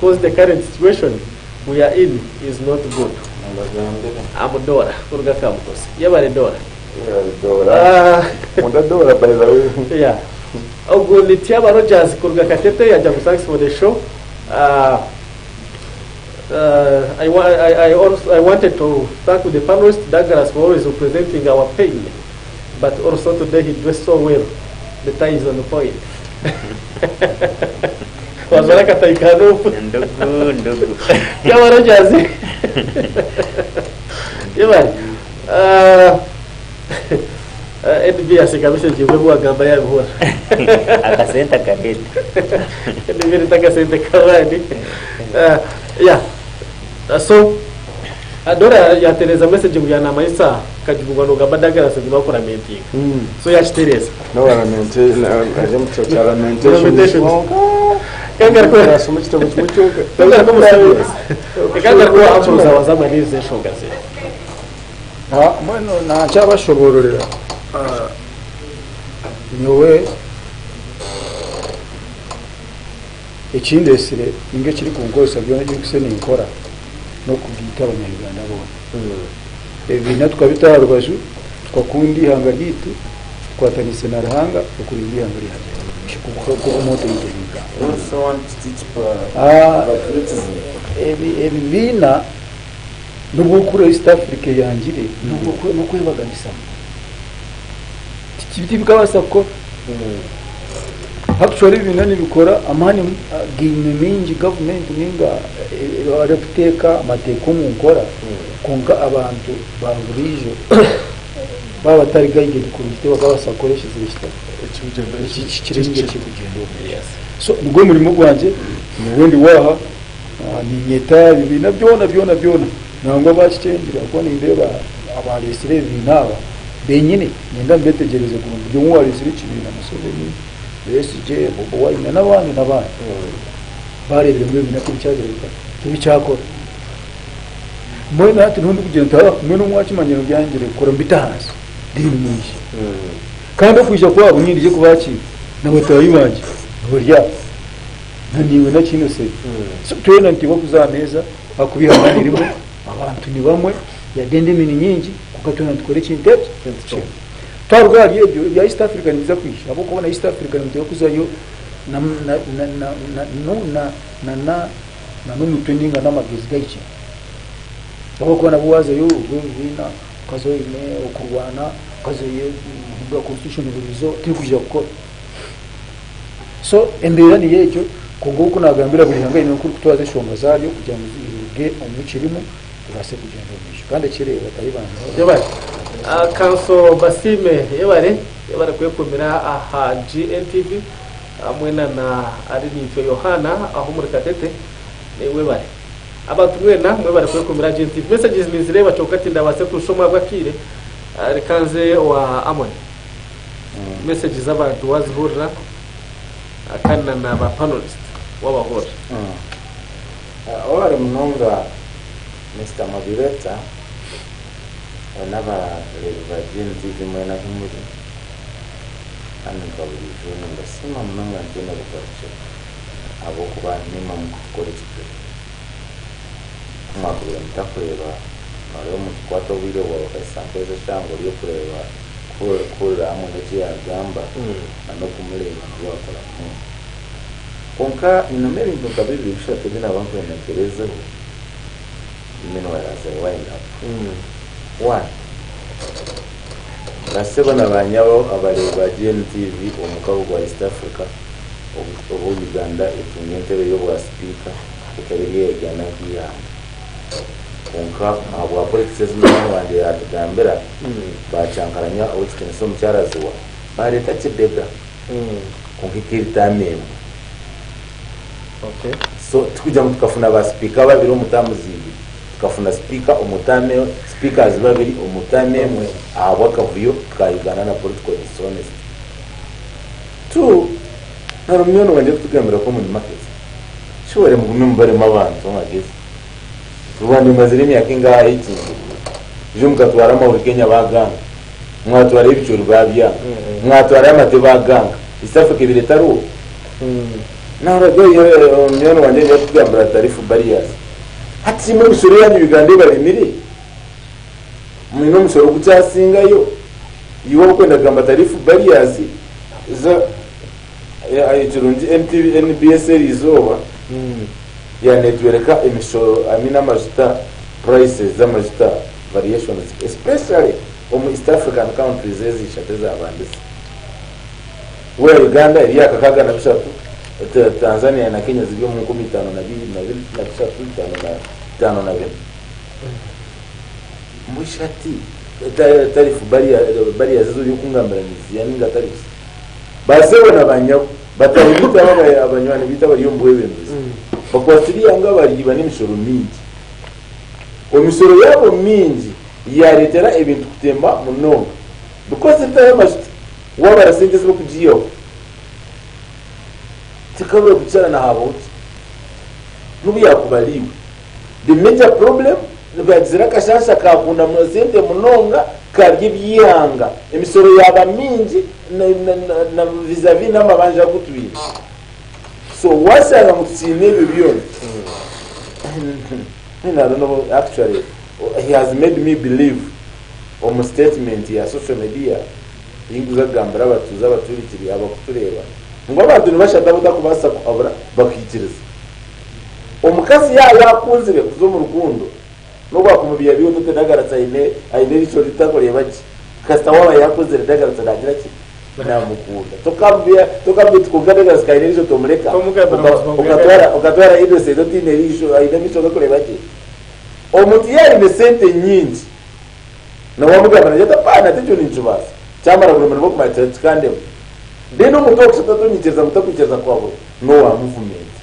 coz the current situation we are in is not good. I'm Dora kuruga Kamukozi. Yebare Dora. Yebare Dora. Nkunda Dora by the way. Yeah. Ogu ni Tiaba Rogers kuruga Katete yagira ngu thanks for the show. I, I, I, also, I wanted to thank the panelists Douglas for always representing our pain, but also today he dressed so well. The tie is on point. Wazora akatayi ka nupu. Ndugu ndugu. Tiaba Rogers. Yebare. NB aseka message imwe wagamba yabihora. Akasente akareta. NB reta akasente kabandi. Yeah. So Dora yatereza message ngu yanamanyisa Kajubugwa nogamba Douglas ngu nakuramentinga. So yakitereza. No lamente aje mu kitabo kya lamentations. Lamentations. Kangaruka Asoma ekitabo kimwe kyonka. Kangaruka omusibe. Kangaruka Ambrose abaza amaliriza enshonga ze. Mbwenu nakyabashoboororera nyowe ekindesire ninga ekirikunkozesa byona ebindikuse ninkora n'okugaita abanya-Uganda boona. Ebibiina tukabita aha rubaju tukakunda eihanga ryaitu tukwatanise na Ruhanga okurinda eihanga ryangye kuba omuntu oine Ebibiina n'obu orikuhurira East Africa eyangire n'okwebaganisamu tibikabaasa kukora. Actually ebibiina nibikora amaani gaine maingi gavumenti ninga abarikuteeka amateeka omu nkora kwonka abantu ba buriijo baaba batari guided kurungi tibakabaasa kukora ekizire kita ekihikire ninga ekirikugyenda omu maisho. So nigwo murimo gwangye nyowe ndi waaha niinyeta ebibiina byona byona byona nangwa abakikyengire ahakuba nindeeba abareetsire ebibiina aba benyine niinyenda mbeetegyereze kurungi buri omwe owareetsire ekibiina Museveni, Besigye, Bobi Wine n'abandi n'abandi baareebire ngu ebibiina tibikyagira bita tibikyakora. Mbwenu hati niho ndikugira nti mbwenu mwakimanyire ngu byangire kukora mbite ahansi then mwije. Kandi okwija kwabo niinyija kubakiira na bataahi bangye bari aha na naiwe na Kiinoseri. So twena nituba kuza aha meeza ahakuba eihanga ni rimwe, abantu ni bamwe, yade endimi ni nyingi kwonka twena nitukora ekintu ekyo kimwe. Twaruga ahari ebyo, ebya East Africa nibiza kwija ahabw'okuba na East Africa nituba kuzayo na na na na na no na na na na n'omutwe ninga n'amagezi gahikire. Ahabw'okuba nabwo waazayo ogwa ebibiina okaza oine okurwana, okaza oine constitution buriizooba terikwija kukora. So embeera niyo egyo kwonka nk'oku naagambira buri ihanga riine oku ririkutwaza enshonga zaaryo kugira ngu ziruge omu kirimu ribaase kugyenda omu maisho kandi ekiro batari bangye. Yebare. Kanso Basiime yebare, yebare kwekumira aha GNTV hamwe na na Arinaitwe Yohana aho omuri Katete webare. Abantu mwena mwebare kwekumira GNTV. Messages ninzireeba kyonka tindabaase kuzishoma ahabw'akaire. Reka nze owa Amon. Messages z'abantu wazihurira kandi na na ba panelist wabahurira. Webare munonga Mister Moderator n'abareebi ba GNTV mwena ahu muri kandi nka buriijo nimbasiima munonga ntaine bugarukiro ahabw'okuba naimwe mukukora eki turi. Ku mwakubaire mutakureeba nooreeba omuntu ku ata obwire bwawe okahitsya nk'ezi eshaaha ngu ori okureeba kuhurira hamwe n'eki yaagamba na n'okumureeba noba waakora munonga. Kwonka nyinemu ebintu nka bibiri bishatu ebi naaba nkwenda ntereezeho meanwhile as I wind up. One. Basebo na banyabo abareebi ba GNTV omukago gwa East Africa obu Uganda etunga entebe y'obwa sipiika ekaba eri eya Uganda nk'eihanga. Kwonka ahabwa politics ezi munywani wangye yaatugambira, baakyankaranya ow'ekitiinisa omukyara Zziwa baareeta Kidega kwonka ekaba eri taama emwe. So tikugira ngu tukafuna ba sipiika babiri omu taamu ziibiri, tukafuna sipiika omu taamu emwe, speakers babiri omu taamu emwe ahabw'akavuyo ka Uganda na political dishonesty. Two, nari munywani wangye arikutugambira common market, surely mugume mubaremu abantu amagezi. Rwanda emazire emyaka engaha ekinzire, ijo mukatwara amahuri Kenya baganga, mwatwarayo ebicoori babyanga, mwatwarayo amate baganga, East Africa ebaire etariho? Munywani wangye aine kutugambira tariff barriers. Hati imwe emisoro yanyu Uganda ebaremire? Mwine omusoro ogukyasingayo? Iwe orikwenda kugamba tariff barriers zo ekirungi NBS eriizooba yanetworeka emisoro I mean amajuta prices z'amajuta variations especially omu East African countries ezi ishatu ezabandize. Where Uganda eri aha 63, Tanzania na Kenya ziri omu 53, 54. Mbwenu hati tariff barriers ezi ori kungambira niziiha ninga tariffs? Baasebo na baanyabo, bataahi baitu aba abanywani baitu abari omu bwebembezi bakwatsire eihanga bariiba n'emishoro mingi. Emishoro yaabo mingi yaareetera ebintu kutemba munonga because ebitari amajuta. Waabara sente ezi barikugiihaho, tikabura kukira na haabaho ki, n'obu yaakuba ari iwe. The major problem bagizire akashaasha kaakunda sente munonga karya eby'eihanga, emisoro yaaba mingi na vis-a-vis n'amabanja agu twine. So waashanga ngu tukiine ebyo byona, I don't know, actually he has made me believe omu statement ya social media ei ndikuza kugambira abatuuze abaturikiri abakutureeba ngu abantu nibashatu abu otakubaasa kuhabura bakaikiriza. Omukazi yaaba yakunzire kuza omu rukundo n'obu wakumubeihabeiha oti oti Dagaratsi aine aine eriisho ritakureeba gye, kasita waaba yakunzire Dagaratsi naagira ki? Naamukunda. Tokamubeiha tokamubeiha oti kwonka Dagaratsi ka aine eriisho tomureka Tomugambira amazima ngu okatwara okatwara Innocent otaine eriisho aine amaisho gakureeba gye. Omuntu yaaba aine sente nyingi Nawe amugambira naagira ati, Apaana, ati ekyo ninkibaasa. Kyamara buri murimo kumara kikandema. Then omuntu owakushatu ati, Onyikiriza ngu takwikiriza kuhaburwa, n'owa muvumenti,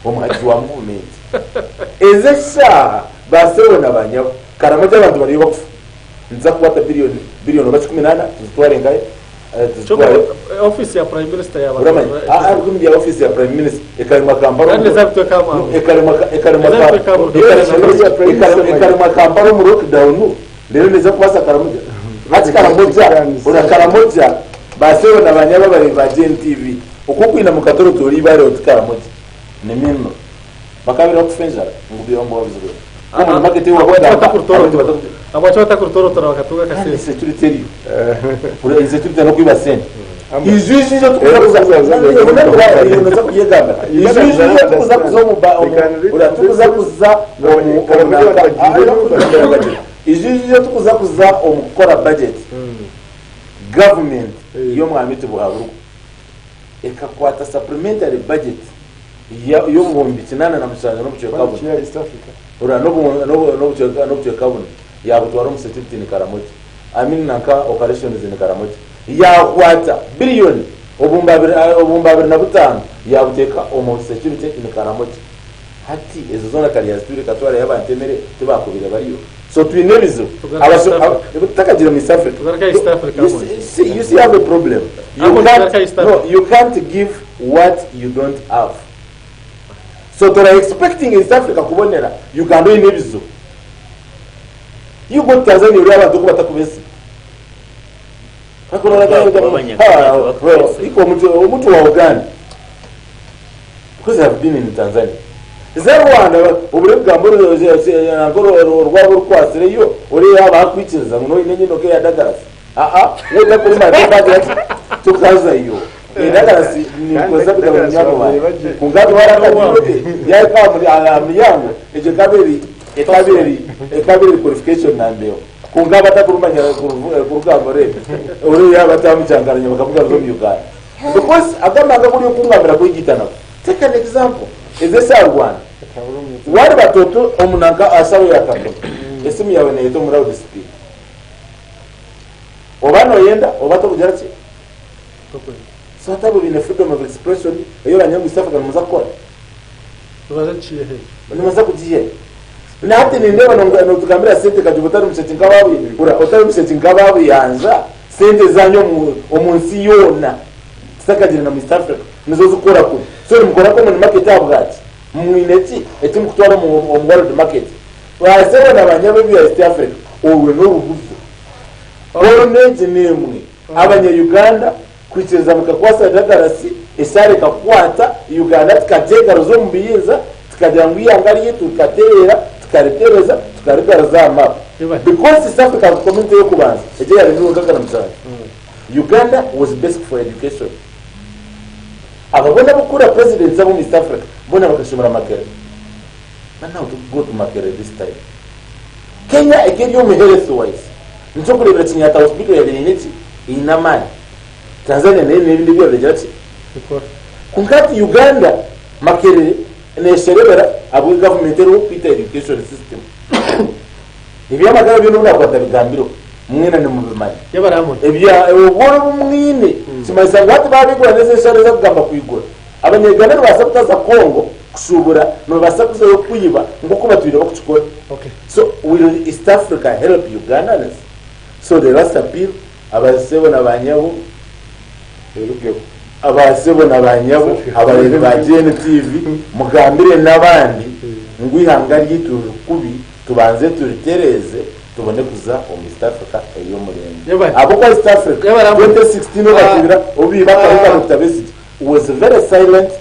omuhagizi wa muvumenti. Ezi eshaaha ba sebo na ba nyabo, Karamoja abantu bariyo bakufa. Nituza kukwata biliyoni, biliyoni oba 14 tuzitware nkahe? Tuzitware. Ofiisi ya Prime Minister yaaba Oramanya? Aha bikumi bya ofiisi ya Prime Minister ekaremwa Kampala Kandi ezabitweka amangu. ekaremwa ekaremwa Ezabitweka amangu. ekaremwa Kampala omu lockdown rero neza kubaasa Karamoja. Hati Karamoja ora Karamoja ba sebo na banyabo abareebi ba GNTV oku okwina mukatorotoora eibaare oti Karamoja ni mino bakabire bakufa enjara ngu byombi wabizibwe. Omu market Ahabwaki Ahabwaki batakurutorotora bakatunga Kandi akasente? insecurity eriyo. Ura insecurity n'okwiba sente. Ijuju ijo tukuza kuza naza kubyegamba. Ijuju ijo tukuza kuza omu ba ura tukuza kuza omu ijuju ijo tukuza kuza omu kukora budget. Government y'omwami Tibuhaburwa ekakwata supplementary budget y'obuhumbi 87 n'obucweka buna. East Africa. Ura n'obucweka buna yabutwara omu security ni Karamoja. I mean nanka operations ni Karamoja. Yakwata biliyoni 25,000 yabuteeka omu security ni Karamoja. Hati ezo zoona kare yazitwire katwara y'abantu emere tibakubire bariyo. So twine ebizibu. Tugaruke East Africa. Tutakagira mu East Africa. Tugaruke East Africa, You Amon. see, you see, you have a problem. You Amon, can't, tugaruke East no, Africa. you can't give what you don't have. So tora expecting East Africa kubonera Uganda oyine ebizibu. You go to Tanzania ori abantu oku batakubesiga. Iko omuntu wa Uganda because I have been in Tanzania. Za Rwanda obure kugambo orwabo rukwasireyo ori yaba akwikiriza ngu noine nyine oke ya Douglas. Wenda kuri mabagira ati tukazayo. Douglas nikoza kugira munyano wawe. Kungabi warakatirote yaka muri amiyango ekyo kabiri ekabiri ekabiri qualification nambeo. Kwonka abatakurumanya kurugamba oreebe, oreebe yaaba batamucyankaranya bakamugaruza omu Uganda. Because ago amahanga agu ori okungambira kwegita nago. Take an example, ezi esa Rwanda, waribata oti omu nanka aha saawa ya katono, esimu yaawe neyeta omu loud speaker. Oba noyenda oba tokugira ki? So hati abo baine freedom of expression ei oranyega ngu East Africa nimuza kukora? Nibaza kugiiha he? Na hati nindeeba notugambira sente Kajuba otari musheki nk'ababura otari musheki nk'ababuyanja sente zanyu omu omu nsi yoona titakagiire na mu East Africa nizo zikukora kubi so nimukora common market ahabwaki? Mwine ki eki mukutwara omu omu world market? Ba sebo na banyabo ebya East Africa orwe n'oruguzo oru n'egi n'emwe abanya Uganda Kwikiriza mukakwasa Dagarasi esaara ekakukwata, Uganda tukagyegaruza omu buyinza, tukagira ngu eihanga ryaitu rikatereera, tukaritereeza, tukarigaruza aha map. Because East African Community ey'okubanza egyo eyaremirwe 67, Uganda was basic for education. Aba boona abarikukurira presidents ab'omu East Africa boona bakashomera Makerere. But now to go to Makerere this time. Kenya eka eri omu health wise. Nikyo kureebera Kenyatta Hospital yabaire eine ki? Eine amaani. Tanzania nayo eine ebindi ebi yabaire negira ki? Kwonka hati Uganda, Makerere nesherebera ahabwa gavumenti eriho kwita education system. Eby'amagara byona obu nakuba ntabigambireho, mwena nimubimanya. Ebya obworo obu mwine kimanyisa ngu hati baabigura n'ezo eshara ezi arikugamba kwigura. Abanya-Uganda nibabaasa kutaza Congo kushuubura, nibabaasa kuzayo kwiba nk'oku batwire barikukikora. So will East Africa help Ugandans? So the last appeal, abasebo na banyabo, abasebo na banyabo, abareebi ba GNTV, mugambire n'abandi ngu eihanga ryaitu riri kubi, tubanze turitereeze tubone kuza omu East Africa ey'omurembe. Ahabw'okuba East Africa, 2016 obu batuubira, obu biiba akabi ka Dokita Besigye, was very silent.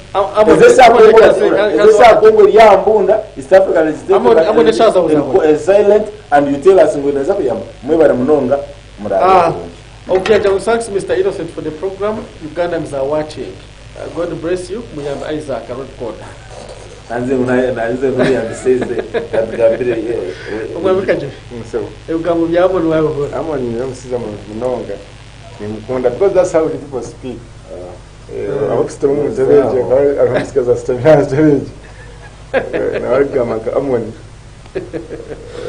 Eze sha Congo eri aha mbunda, East Africa legislative eri silent and you tell us ngu neza kuyamba. Mwebare munonga murabe bulungi. Obujaja ngu thanks Mister Innocent for the program, Ugandans are watching. God bless you Muyambi Isaac Red Corner. Nanze ngu nanze ngu Muyambi says atugambire. Omwami Kajubi, ebigambo bya Amon wabihurira? Amon n'omushaija murungi munonga. Nimukunda because that's how the people speak. Abakusitama omu ntebe egyo nka hariho omutsigazi asitamire aha ntebe egyo nawe arikugamba nka Amoni.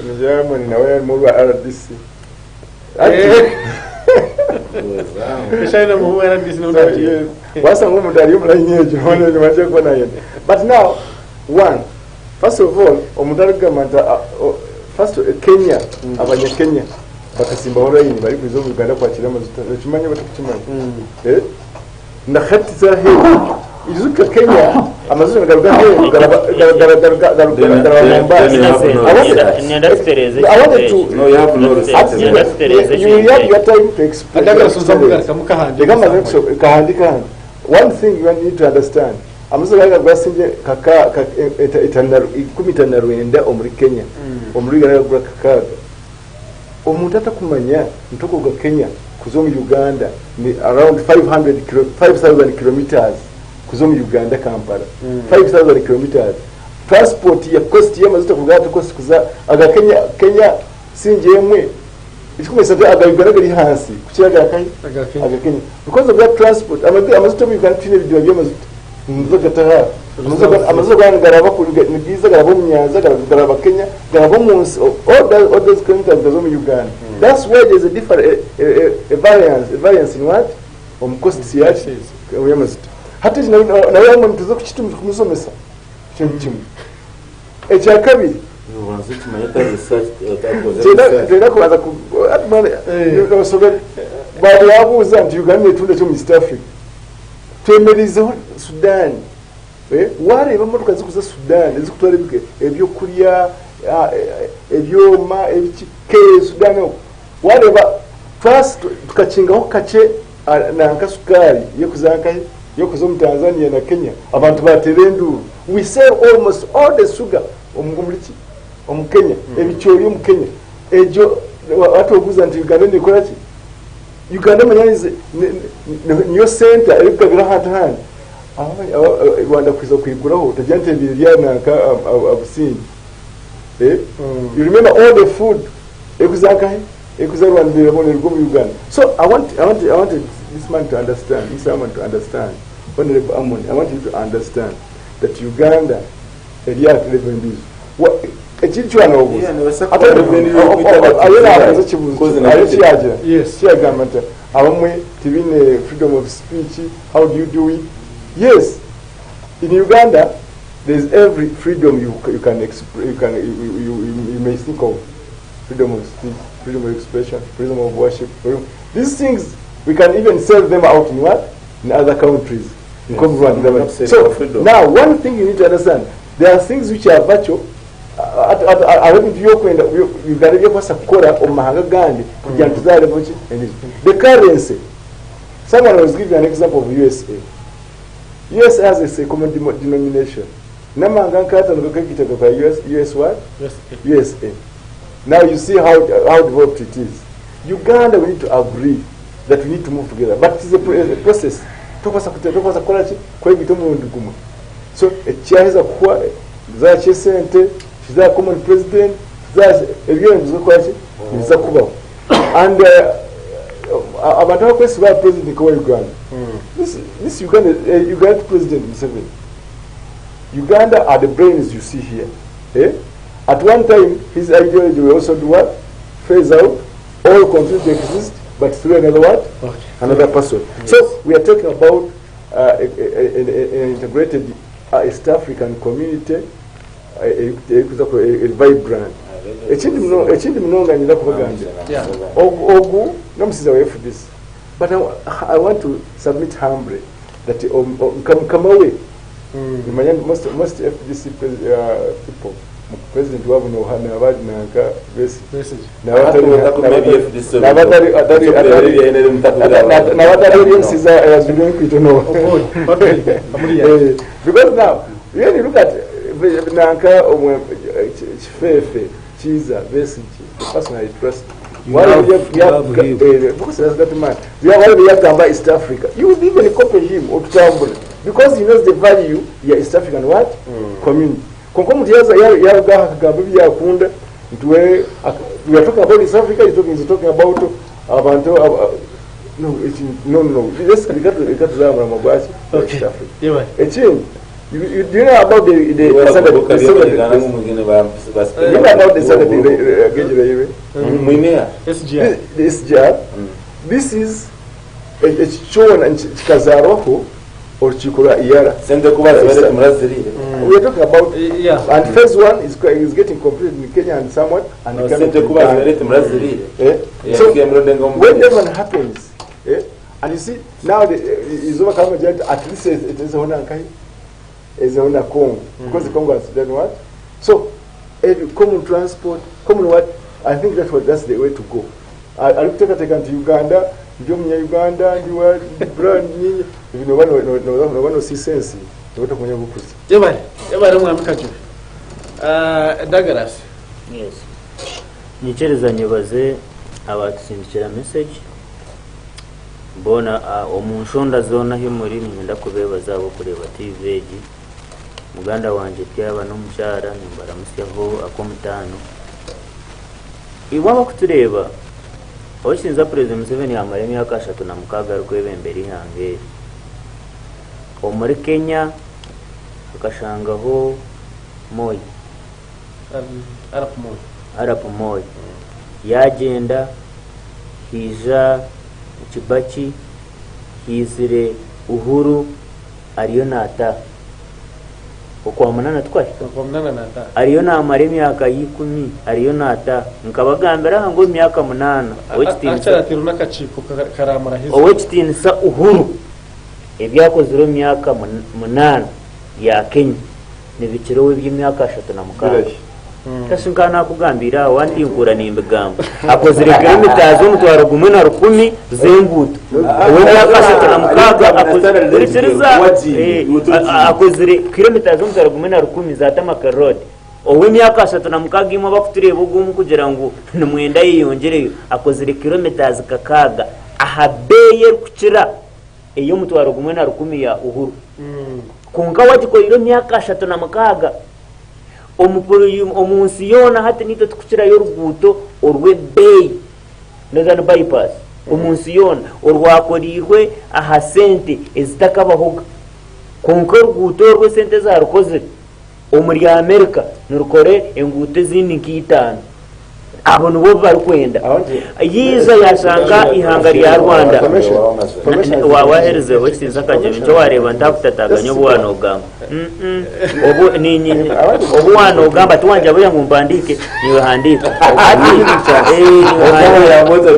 Ningira Amoni nawe arimu orwa RDC. Eshayina muhu RDC So, yes. Wasanga omuntu ari omu line egyo hoona nibaija kuba nayenda. But now, one, first of all, omuntu arikugamba nti first Kenya, abanya Kenya Bakasimbaho layini barikwiza omu Uganda kwakira amajuta. Nokimanya oba tokukimanya? Eh? Na hati z'aheeru. Ijuka Kenya amajuta nigaruga aheeru garaba garaba garaba garaba garaba Mombasa. I wanted Nenda tutereeze I wanted ekintu to ekyo. No, you have no research. Nenda tutereeze you ekintu have ekyo. your time to explain. Adagala suza mugarukamu kahandi. Reka maze kusoma kahandi kahandi. One thing you need to understand. Amajuta gari gagura sente kaka 59 omuri Kenya. Omuri Uganda gagura 6. Omuntu atakumanya nti okuruga Kenya kuza omu Uganda ni around 500 kilo, 5000 kilometres kuza omu Uganda Kampala. 5000 kilometres. Transport ya cost y'amajuta kuruga hati cost kuza aga Kenya Kenya singye emwe ekikumanyisa nti aga Uganda gari ahansi kukira aga kahi? Aga Kenya. Aga Kenya. Because of that transport amajuta omu Uganda twine ebidiba by'amajuta. Nizo gataha. Amajuta ganu garaba kuruga nigiza garaba omu nyanja garaba Kenya garaba omu nsi all that, all those kilometers gaza omu Uganda. That's why there's a different a variance, a variance in what? Omu cost yaki y'amajuta. Hati eki nawe hamwe nituza kukitum kumusomesa kintu kimwe. Ekya kabiri Ubanza ukimanya atari research atakoze research. Twenda kubanza ku ati mwana osobere baba yabuuza nti Uganda netunda ki omu East Africa. Twemerizeho Sudan. Wareeba emotoka zikuza Sudan ezikutwara ebyokurya, ebyoma, ebiki, ke Sudan okwo. Wareeba twasi tukakingaho kakye nanka sukaari y'okuza nkahi y'okuza omu Tanzania na Kenya abantu bateera enduuru. We sell almost all the sugar omu omuri ki? Omu Kenya, ebicoori omu Kenya. Egyo hati obuuza nti Uganda nekora ki? Uganda manya niyo center erikugabira ahantu ahandi. Rwanda kwiza kwiguraho tagira nti ebiri rya nanka Abusingi. You remember all the food ekuza nkahi? Ekuza Rwanda neruga omu Uganda. So I want, I want, I wanted this man to understand, this man to understand, Honorable Amon, I want you to understand that Uganda eri aha level endiijo. Ekindi eki waanoobuuza, Yeah, nibaasa ate kuba revenue y'okwita ariyo naabuuza Because ekibuuzo, na hariyo eki yaagira, Yes. eki yaagamba nti abamwe tibaine freedom of speech, how do you do it? Yes, in Uganda, there's every freedom you, you can, exp- you, can you, you, you, you may think of. Freedom of speech, freedom of expression, freedom of worship. Freedom. These things, we can even sell them out in what? In other countries. In Yes. Commonwealth Mm, government. not So, selling freedom. now, one thing you need to understand, there are things which are virtual. Hariho ebintu byokwenda Uganda ebyokubaasa kukora omu mahanga agandi kugira ngu tuzareebo ki endiijo. The currency. Someone was giving an example of USA. USA has a common denomination. N'amahanga nk'ataano gakagitaga ka US, US what? USA. Now you see how developed it is. Uganda, we need to agree that we need to move together. But it is a process. Tokwasa kukora ki? Kwegita omurundi gumwe. So ekyaheza kuhwa zaaki esente, kiza common president, ebyo nibiza kukora ki? Nibiza kubaho. And abantu abakwesiba president wa Uganda. This Uganda, Uganda president Museveni. Uganda are the brains you see here. Eh? At one time, his ideology will also do what? Phase out, all continue to exist, but through another what? Okay. Another person. Yes. So we are talking about an integrated East African community, a vibrant. Ekindi munonga nyina kubagambira. Yeah. Ogu n'omusiza wa FDC. But I want to submit humbly that mukama we, nimanya most FDC people, president wabo nabali nanka Besigye. Besigye. Nabatari omusiza yazulire kwitono. Because now, when you look at nanka omwe Kifefe, Kiza, Besigye, the person I trust. Why East Africa? You would even copy him or tutambule because he knows the value ya East African what? Community. Konko omuntu yaruga akagamba ebi yakunda nti we are talking about East Africa, he's talking about abantu no, no, no. Let's reka tuzamura gwaki Okay. East Africa. Yewe. Ekindi, do you know about the standard, the standard, you know about the standard gauge railway? Mwinea. SGR. The SGR. This is ekikyona kikazaarwaho orukiiko rwa EALA. Sente kuba zibere murazirire. We are talking about Yeah. and phase one is getting completed in Kenya and somewhat and No, coming sente to kuba Uganda. zibere murazirire. Eh? Yeah, So when that one happens, eh, and you see now the izuba kama at least it is hona nkai is hona Congo because the Congo has done what? So common transport, common what? I think that's the way to go. Arikuteekateeka nti Uganda ndi omunya Uganda ndi wa brand nyinyi bino noba nosisa ensi noba tokumanya bukuzi. Yebare, yebare mwami Kajubi. Douglas. Yes. Nyikiriza nyebaze abatusindikira message bona omu nshonda zoona ahi muri ninyenda kubeebaza ahabw'okureeba TV egi. Muganda wangye tyaba n'omukyara nimbaramusyaho ak'omutaano. Iwe abakutureeba owekitinisa President Museveni yamara emyaka 36 arikwebembera eihanga eri. Omuri Kenya akashangaho Moi. Arap Moi. Arap Moi. Yagyenda haija Kibaki, haizire Uhuru ariyo naata. Okwa munana tukwahi? Okwa munana naata. Ariyo naamara emyaka 10 ariyo naata. Nkabagambira aha ngu omu myaka 8 Akyarateerwa n'akakiiko karamurahiza. Owekitinisa Uhuru ebyakozire omu myaka 8 ya Kenya nibikira eby'emyaka 36. Kasi nka nakugambira aho wandinkura nimbigamba. Akozire kilometers 1,010 z'enguuto. Ow'emyaka 36 akozire akozire kilometers 1,010 za Tarmac Road. Ow'emyaka 36 imwe abakutureeba ogu kugira ngu nimwenda yeyongereyo akozire kilometers 6 aha beeyi erikukira ey'o1,010 ya Uhuru. Konka wagikoreire emyaka 36 omu nsi yoona hati nitwe tukukirayo oruguuto orw'ebeeyi. Northern Bypass omu nsi yoona orwakoreirwe aha sente ezitakabahoga. Kwonka oruguuto orwo esente ezaarukozire omuri Amerika nirukora enguuto ezindi nk'eitaano. Abo nibo barikwenda. Yaija yashanga eihanga rya Rwanda waherizeho ekitiinisa Kagyemi nikyo wareeba ntakutataganya obu waanogamba. Obu ninyi obu waanogamba tiwangya buriya ngu mpandiike niiwe handiika. Hati niiwe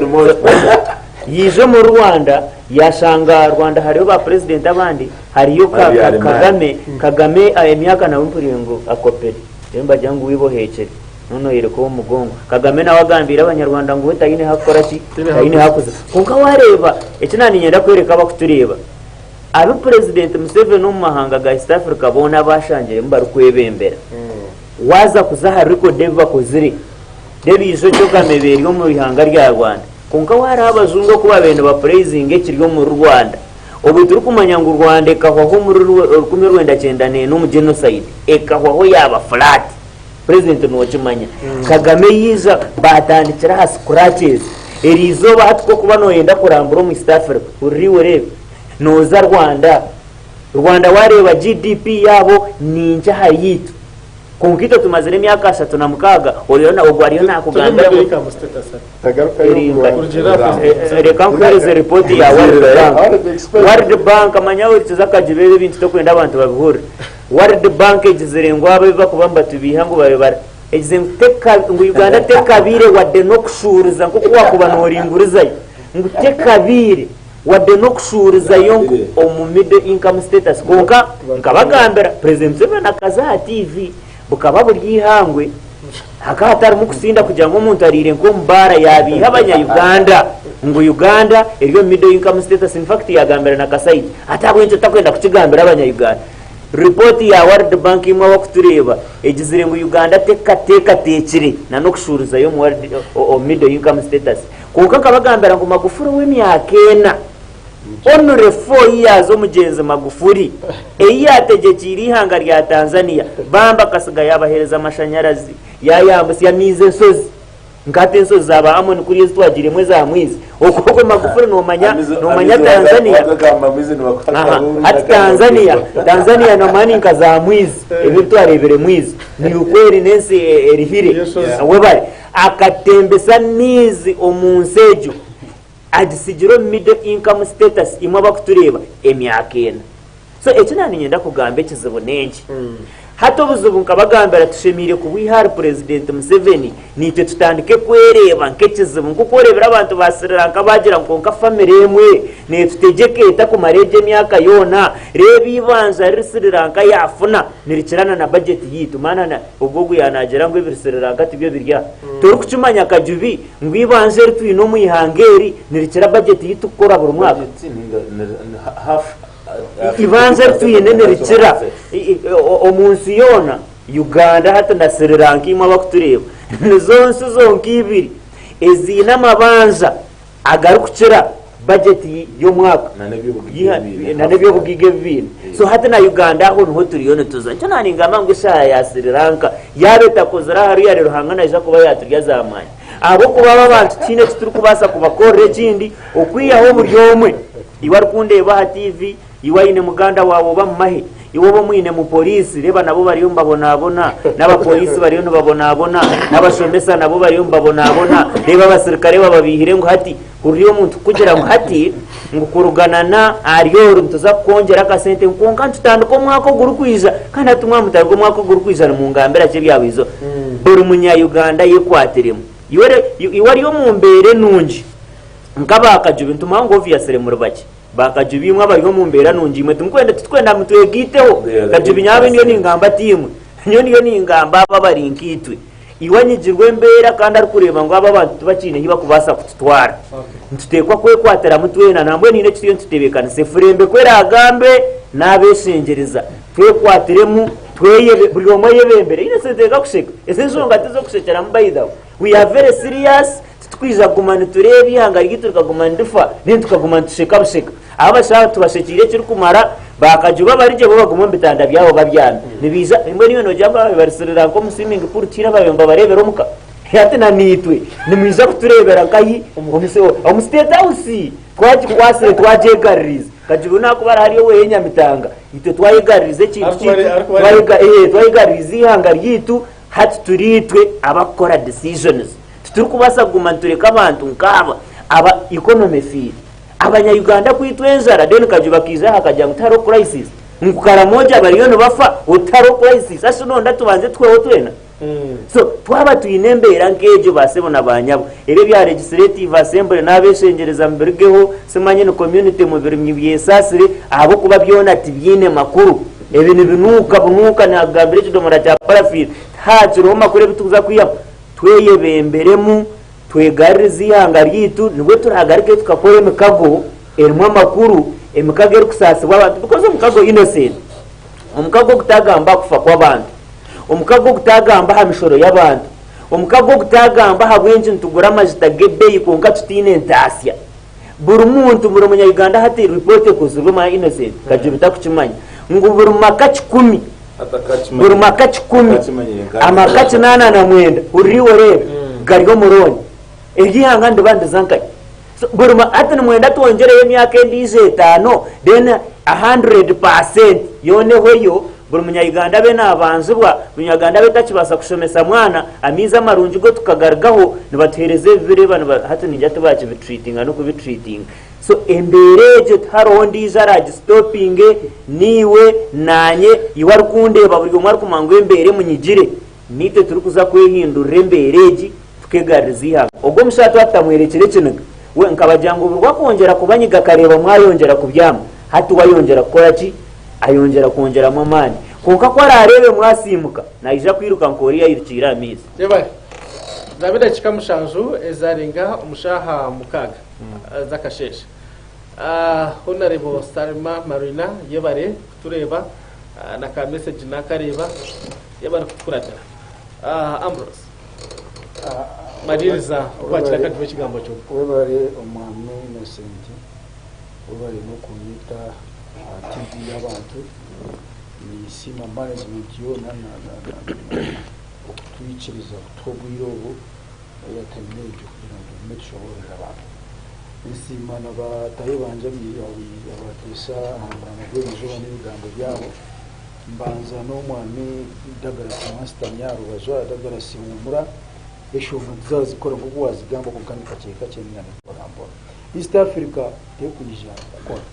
handiika. Yaija omuri Rwanda yashanga Rwanda hariyo ba purezidenti abandi hariyo Kagame, Kagame emyaka nawe mpuriire ngu akopire reero nibagira ngu wiiba oheekire. Noona oyereka ow'omu mugongo. Kagame nawe agambiire Abanyarwanda ngu we taine hakukora ki? Taine hakuza. Kwonka waareeba, eki naaniinyenda kworeka abakutureeba, abu Purezidenti Museveni omu mahanga ga East Africa boona abu ashangiremu barikwebembera, waaza kuza aha record ebi bakozire, reero oije ogyogame eri omu ihanga rya Rwanda. Kwonka waareeba abajungu oku baabaire nibapureyizinga ekiri omuri Rwanda, obwo turikumanya ngu Rwanda ekahwaho omuri 1994 omu genocide, ekahwaho yaaba flat. President nokimanya Kagame yaija batandikira aha scratches erizooba hati kokuba noyenda kurambura omu East Africa hurira iwe oreebe noza Rwanda Rwanda wareeba GDP yaabo ninkye ahari itwe kwonka itwe tumazire emyaka 36 ogwo ariyo nakugambira ngu Reka nkuhereze report ya World Bank World Bank manya hurikiza akagibeera ebintu tokwenda abantu babihurire World Bank egizire ngu abo ebi bakuba nibatubiiha ngu babe bari egize ngu teka ngu Uganda tekabiire wadde n'okushuuriza nk'oku wakuba nooringurizayo ngu tekabiire wadde n'okushuurizayo ngu omu middle income status kwonka nkabagambira President Museveni akaza aha TV bukaba buri eihangwe hakaba hatarimu kusinda kugira ngu omuntu ariire nk'omu baara yaabiiha abanya Uganda ngu Uganda eri omu middle income status in fact yaagambira na Kasaija hati ahabw'enki otakwenda kukigambira abanya Uganda Ripooti ya World Bank imwe abakutureeba egizire ngu Uganda tekateekateekire na n'okushuurizayo omu world omu middle income status. Kwonka nkabagambira ngu Magufuli ow'emyaka ena, only four years omugyenzi Magufuli ei yaategyekiire eihanga rya Tanzania, bambi akasiga yaabaheereza amashanyarazi, yaayambutsya amaizi enshozi. Nka hati enshozi za ba Amoni kuriya ezi twagiiremu eza Mwizi. Okwo okwo Magufuli nomanya nomanya Tanzania. Aha, hati Tanzania, Tanzania nomanya ni nka za Mwizi, ebi ebitwareebire Mwizi. Ni ukweli n'ensi erihire. Webare. Akatembesa amaizi omu nsi egyo, agitsigire omu middle income status, imwe abakutureeba, emyaka ena. So eki naaba niinyenda kugamba ekizibu n'enki? Hati obuzibu nkabagambira tushemeire kubwiha ahari Purezidenti Museveni naitwe tutandike kwereeba nk'ekizibu nk'oku oreebire abantu ba Sri Lanka baagira ngu kwonka famire emwe neetutegyeka eta kumara egi emyaka yoona? Reeba eibanja riri Sri Lanka yaafuna nirikirana na bajeti yaitu. Maana ogwo ogu yaanaagira ngu ebiri Sri Lanka tibyo biri aha. Torikukimanya Kajubi ngu eibanja eri twine omu ihanga eri nirikira bajeti ei turikukora buri mwaka? Eibanja eri twine nirikira omu nsi yoona. Uganda hati na Sri Lanka imwe abakutureeba nizo nsi zonka ibiri eziine amabanja agarikukira bajeti y'omwaka n'eby'obugaiga ebi baine. So hati na Uganda aho niho turiyo nituza. Nikyo naaningamba ngu eshaaha ya Sri Lanka yaaba etakozire aha ruyare Ruhanga naija kuba yaaturya zaamaani. Ahabw'okuba aba abantu tihaine eki turikubaasa kubakorera ekindi okwihaho buri omwe. Iwe arikundeeba aha TV, iwe aine muganda waawe oba mumahe, iwe oba omwine mu poriisi, reeba nabo bariyo nibabonabona, n'abapoliisi bariyo nibabonabona, n'abashomesa nabo bariyo nibabonabona, reeba abasirikare bababiihire ngu hati hurira omuntu kukugira ngu hati ngu kurugana na ahari oru nituza kukwongyera akasente ngu kwonka nitutandika omwaka ogurikwija kandi hati mwaba mutandika omwaka ogurikwija nimungambira ki ebya buriizooba? Buri munya Uganda ayekwatiremu. Iwe iwe ari omu mbeera enungi. Nka ba Kajubi nitumanya ngu obviously muri bakye. Ba Kajubi imwe abari omu mbeera nungi imwe timukwenda titukwenda mutwegaiteho. Kajubi nyawe ndiyo ningamba ti imwe. Nyowe ndiyo ningamba abo abari nkaitwe. Iwe anyigirwe embeera kandi arikureeba ngu abo abantu tibakiine ahi bakubaasa kututwara. Nituteekwa kwekwatiramu twena. Nambwenu haine eki turiyo nitutebeekanisa. Efurembe ku eraagambe naabeshengyereza twekwatiremu tweyebe buri omwe ayebembere. Haine esente ekakusheka. Ezi enshonga tiz'okushekyeramu by the way. We are very serious. Titurikwija kuguma nitureeba eihanga ryaitu rikaguma nirifa then tukaguma nitusheka busheka. Abashaho tubashekyeire ekirikumara, baakajuba bari gye bo bagume omu bitanda byabo babyami. Nibaija, mbwenu iwe noogira ngu ababaire bari Sri Lanka omu swimming pool tihaine ababaire nibabareebera omuka? Hati na naitwe nimwija kutureebera nkahi? Omu State House. Twagikwasire twagyegaruriize. Kagibu nakuba ari hariya owe Nyamitanga, itwe twayegaruriza ekintu kyaitu, twayegaruriza eihanga ryaitu, hati turi itwe abakukora decisions. Titurikubaasa kuguma nitureka abantu nkaaba aba economy efiire. Abanya Uganda kwitwa enjara then Kajubi akaija aha akagira ngu tihariho crisis. Ngu Karamoja bariyo nibafa tihariho crisis. Hati shi nonda tubanze tuhweho twena? So twaba twine embeera nk'egyo ba sebo na ba nyabo, ebi ebya legislative assembly nabeshengyereza mubirugeho, simanye ni community mubyesaasire ahabw'okuba byona tibyine makuru. Ebi nibinuuka bunuuka nagambira ekidomora kya paraffin tihakiriho makuru ebi turikuza kwihamu. Tweyebemberemu, twegarurize eihanga ryaitu nibwo turagaruke tukakora emikago erimu amakuru, emikago erikusaasibwa abantu because omukago Innocent, omukago ogutagamba aha kufa kw'abantu. Omukago ogutagamba aha mishoro y'abantu. Omukago ogutagamba ahabw'enki nitugura amajita g'ebeeyi kwonka tutaine ntaasya. Buri muntu, buri munya-Uganda hati ripooti ekozirwe omwana Innocent Kajubi takukimanya ngu buri maka kikumi, buri maka kikumi, amaka 89 hurira iwe oreebe, gari omu looni. Eryo ihanga niriba niriza nkahi? So buri ma hati nimwenda twongyereyo emyaka endiijo etaano then 100% yoona ehweyo, buri munya-Uganda abe naabanzibwa, buri munya-Uganda abe takibaasa kushomesa mwana, amaizi amarungi go tukagarugaho nibatuheereza ebibi reeba niba hati ningira tibaakibitreatinga n'okubitreatinga. So embeera egyo tihariho ondiijo araagisitopinge, niiwe, naanye, iwe arikundeeba buri omwe arikumanya ngu embeera emunyigire, niitwe turikuza kwehindurira embeera egi tukegaruriza eihanga. Ogwo omushaija twaba tutamwerekire ekiniga, we nkabagira ngu buri wakwongyera kubanyiga akareeba mwayongyera kubyama, hati we ayongyera kukora ki? Ayongyera kwongyeramu amaani. Kwonka ku araareebe mwasiimuka, naija kwiruka nk'oriya airukiire aha maizi. Yebare. Zaba edakiika mushanju ezarenga omu shaaha mukaaga z'akasheeshe. Honarebo Salma Marina yebare kutureeba na ka message nakareeba yebare kutukuratira. Ambrose. Maliriza okwakira Kajubi ekigambo kyo. Webare omwami Innocent, webare n'okunyeta aha TV y'abantu. Ninsiima management yoona okutwikiriza kutuha obwire obu airtime egyo kugira ngu tugume tushoboorore abantu. Ninsiima na bataahi bangye abateesa aha murama gw'erizooba n'ebigambo byabo. Mbanza n'omwami Douglas Wansitami aha rubaju aha Douglas huumura eshonga tizazikora nk'oku wazigamba kwonka ni kakye kakye ninga ni mpora mpora. East Africa tekwija kukora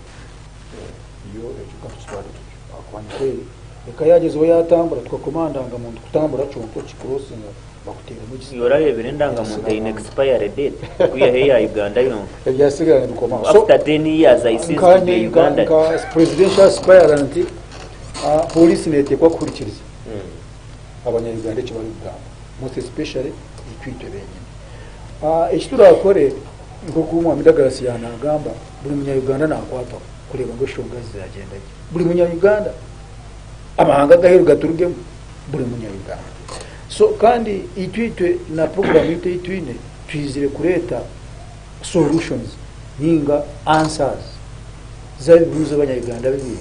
yo ekyo katukitware tutyo ahakuba nikwo eri. Eka yagyezaho yatambura tukakoma aha ndangamuntu kutambura kyonka okicrossinga bakuteeramu ekisigarire. Iwe orareebire endangamuntu eine expiry date okwihaho eya Uganda yonka? Ebyasigarira nibikomaho. So After 10 years I cease to be a nka Ugandan. nka presidential aspirant Pooriisi neeteekwa kuhurikiriza abanya-Uganda eki barikugamba most especially itwe itwe benyini. Eki turaakore nk'oku Mwami Douglas yaanagamba, buri munya-Uganda naakwatwaho kureeba ngu eshonga ezi zaagyenda gye. Buri munya-Uganda, amahanga ag'aheeru gaturugemu, buri munya-Uganda. So kandi itwe itwe na puroguraamu yaitu ei twine, twizire kureeta solutions ninga answers z'ebibuuzo abanya-Uganda ebi baine.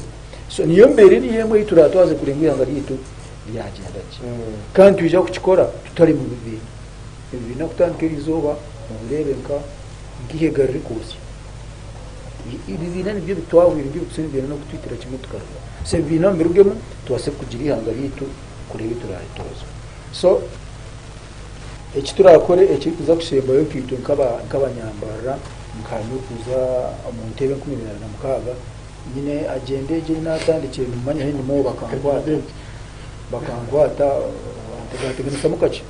So niyo mbeera niyo emwe ei turatwaze kureba ngu eihanga ryaitu ryagyenda gye. Kandi nitwija kukikora tutari mu bibiina. Ebibiina kutandika erizooba obireebe nka nk'eihega ririkwotsya. Ebibiina nibyo bitwahwire, nibyo bitusembeire n'okutwitira kimwe tukaruga. So ebibiina mubirugemu tubaase kugira eihanga ryaitu kureeba ei turaritoza. So eki turakore ekirikuza kusembayo nkaitwe nk'abanyambarara nkaanye okuza omu ntebe 2026, Nyine agenda egyo ei naatandikire nimumanya ahi ndimu bakankwata bakankwata bantegateganisamu kakye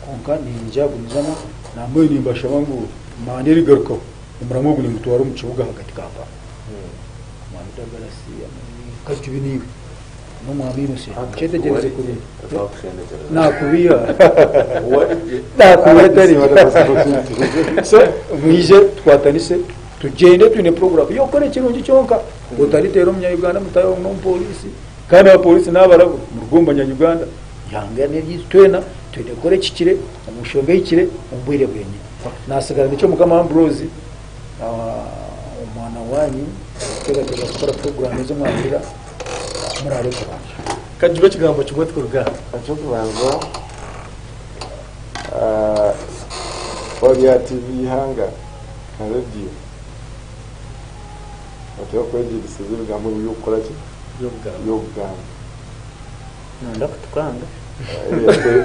kwonka niinyija kugumizamu nambwenu nimbashaba ngu manda erigarukaho omurama ogu ningutwara omu kibuga ahagati Kampala. Omwami Douglas Kajubi niiwe n'omwami Innocent mukyetegyereze kurungi nakubiiha nakubiiha tari so mwije tukwatanise Tugyende twine puroguraamu y'okukora ekirungi kyonka. Otariteera omunya-Uganda mutaahi waawe n'omupooriisi, kandi abapooriisi n'abarabura muruge omu banya-Uganda. Ihanga n'eryaitu twena, twine kukora ekihikire, omu nshonga ehikire, omu bwire bwenyine. Naatsigara nikyo Mukama Ambrose, omwana waanyu, arikuteekateeka kukora puroguraamu ezi mwahurira, muraare kurungi. Kagibe ekigambo kimwe tukuruga aha. Eky'okubanza. Waba aha TV y'eihanga na rediyo, noteekwa kwegyeresa ebigambo ebi orikukora ki? By'okugamba. Noyenda kutukanga?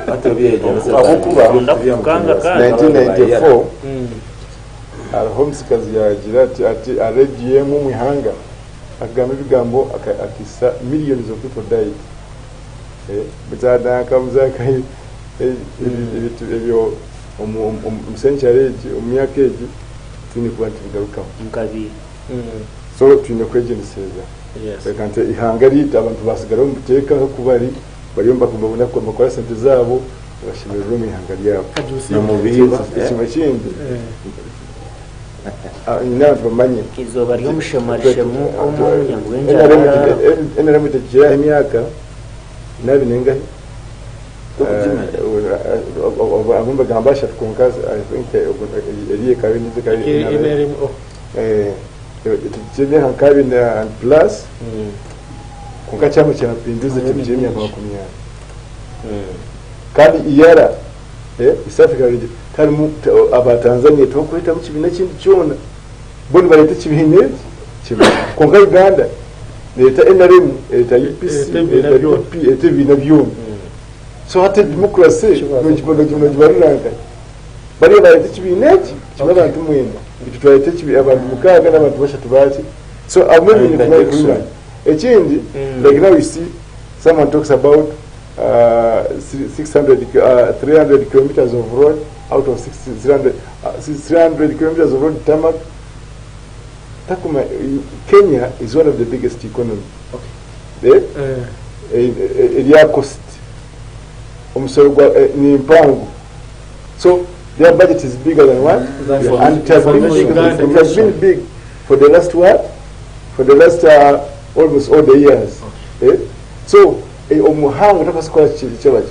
Ahabw'okuba Noyenda kutukanga kandi? 1994 hariho omutsigazi yaagira ati ati aha rediyo emwe omu ihanga akagamba ebigambo akaitsa millions of people died. Zadanka ebintu ebyo omu century egi omu myaka egi twine kuba nitubigarukamu. Nkabi. So twine kwegyendesereza. Reka nti eihanga ryaitu abantu basigara omu buteeka nk'oku bari bariyo nibakora sente zaabo nibashemererwa omu ihanga ryabo. Ekimwe ekindi nyine abantu bamanye. Eizooba ry'omushema rishemuuka omwanya ngu enjara yaraaraho. NRM etegire aha emyaka nabi nengahi? Abamwe nibagamba ashatu kwonka I think eri ekaba endiijo ekaba eri NRM. Etegire emyaka nka abiri and plus kwonka kyaba kyapinduza ekintu ky'emyaka 40. Kandi EALA, East Africa region, tiharimu aba Tanzania tibakureetamu kibiina ekindi kyona. Bo nibareeta ekibiina eki kimwe. Kwonka Uganda nereeta NRM, ereeta UPC, Ereeta ebibiina ereeta byona. DP, ereeta ebibiina byona. So hati democracy nogibarira nkahi? Bariya bareeta ekibiina eki kimwe abantu mwenda, itwe twareeta abantu mukaaga n'abantu bashatu baki. So abamwe baine kumanya kubimanya. Ekindi, like now you see someone talks about 600, 300 kilometers of road out of 60, 300, 300 kilometers of road tarmac. Takuma, Kenya is one of the biggest economy. Eh? Erya cost omusoro gwa ni mpango so their budget is bigger than what and it has been big, it has been big for the last what for the last almost all the years eh? So omuhango takwasa kukora kintu kyabaki.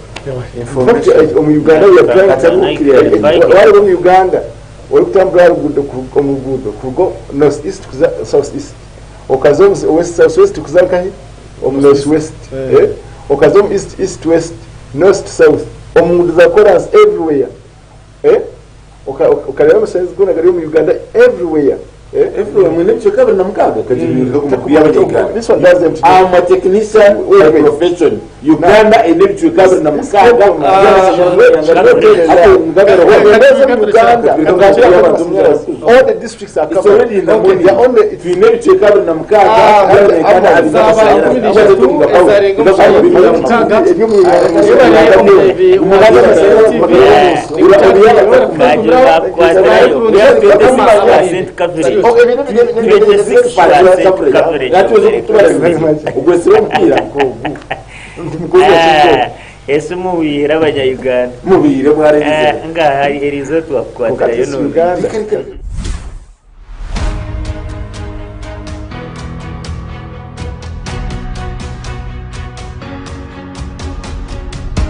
In fact, omu Uganda we are trying wareba omu Uganda orikutambura aha ruguudo omu ruguudo kuruga north east kuza south east okaza omu west south west kuza nkahi omu north west eh? Okaza omu east east west north to south omu nguudo za koransi everywhere eh? Okareeba amashanyarazi goona gari omu Uganda everywhere eh? Everywhere mwine ebicweka 26 kagirirwe ku makuru y'abanyayuganda. This one doesn't I'm a technician Wait, by wait. profession. Uganda eine ebicweka 26 All the districts are It's covered. already in the Okay, money. they are only it's Twine ebicweka 26 Kagira bakukwatirayo. We have 26% coverage. 26% coverage. Ugwesire omupiira Ese mubihire abanya-Uganda. Mubihire mwarenze. Ngaha erizo twakukwatirayo This none. Uganda.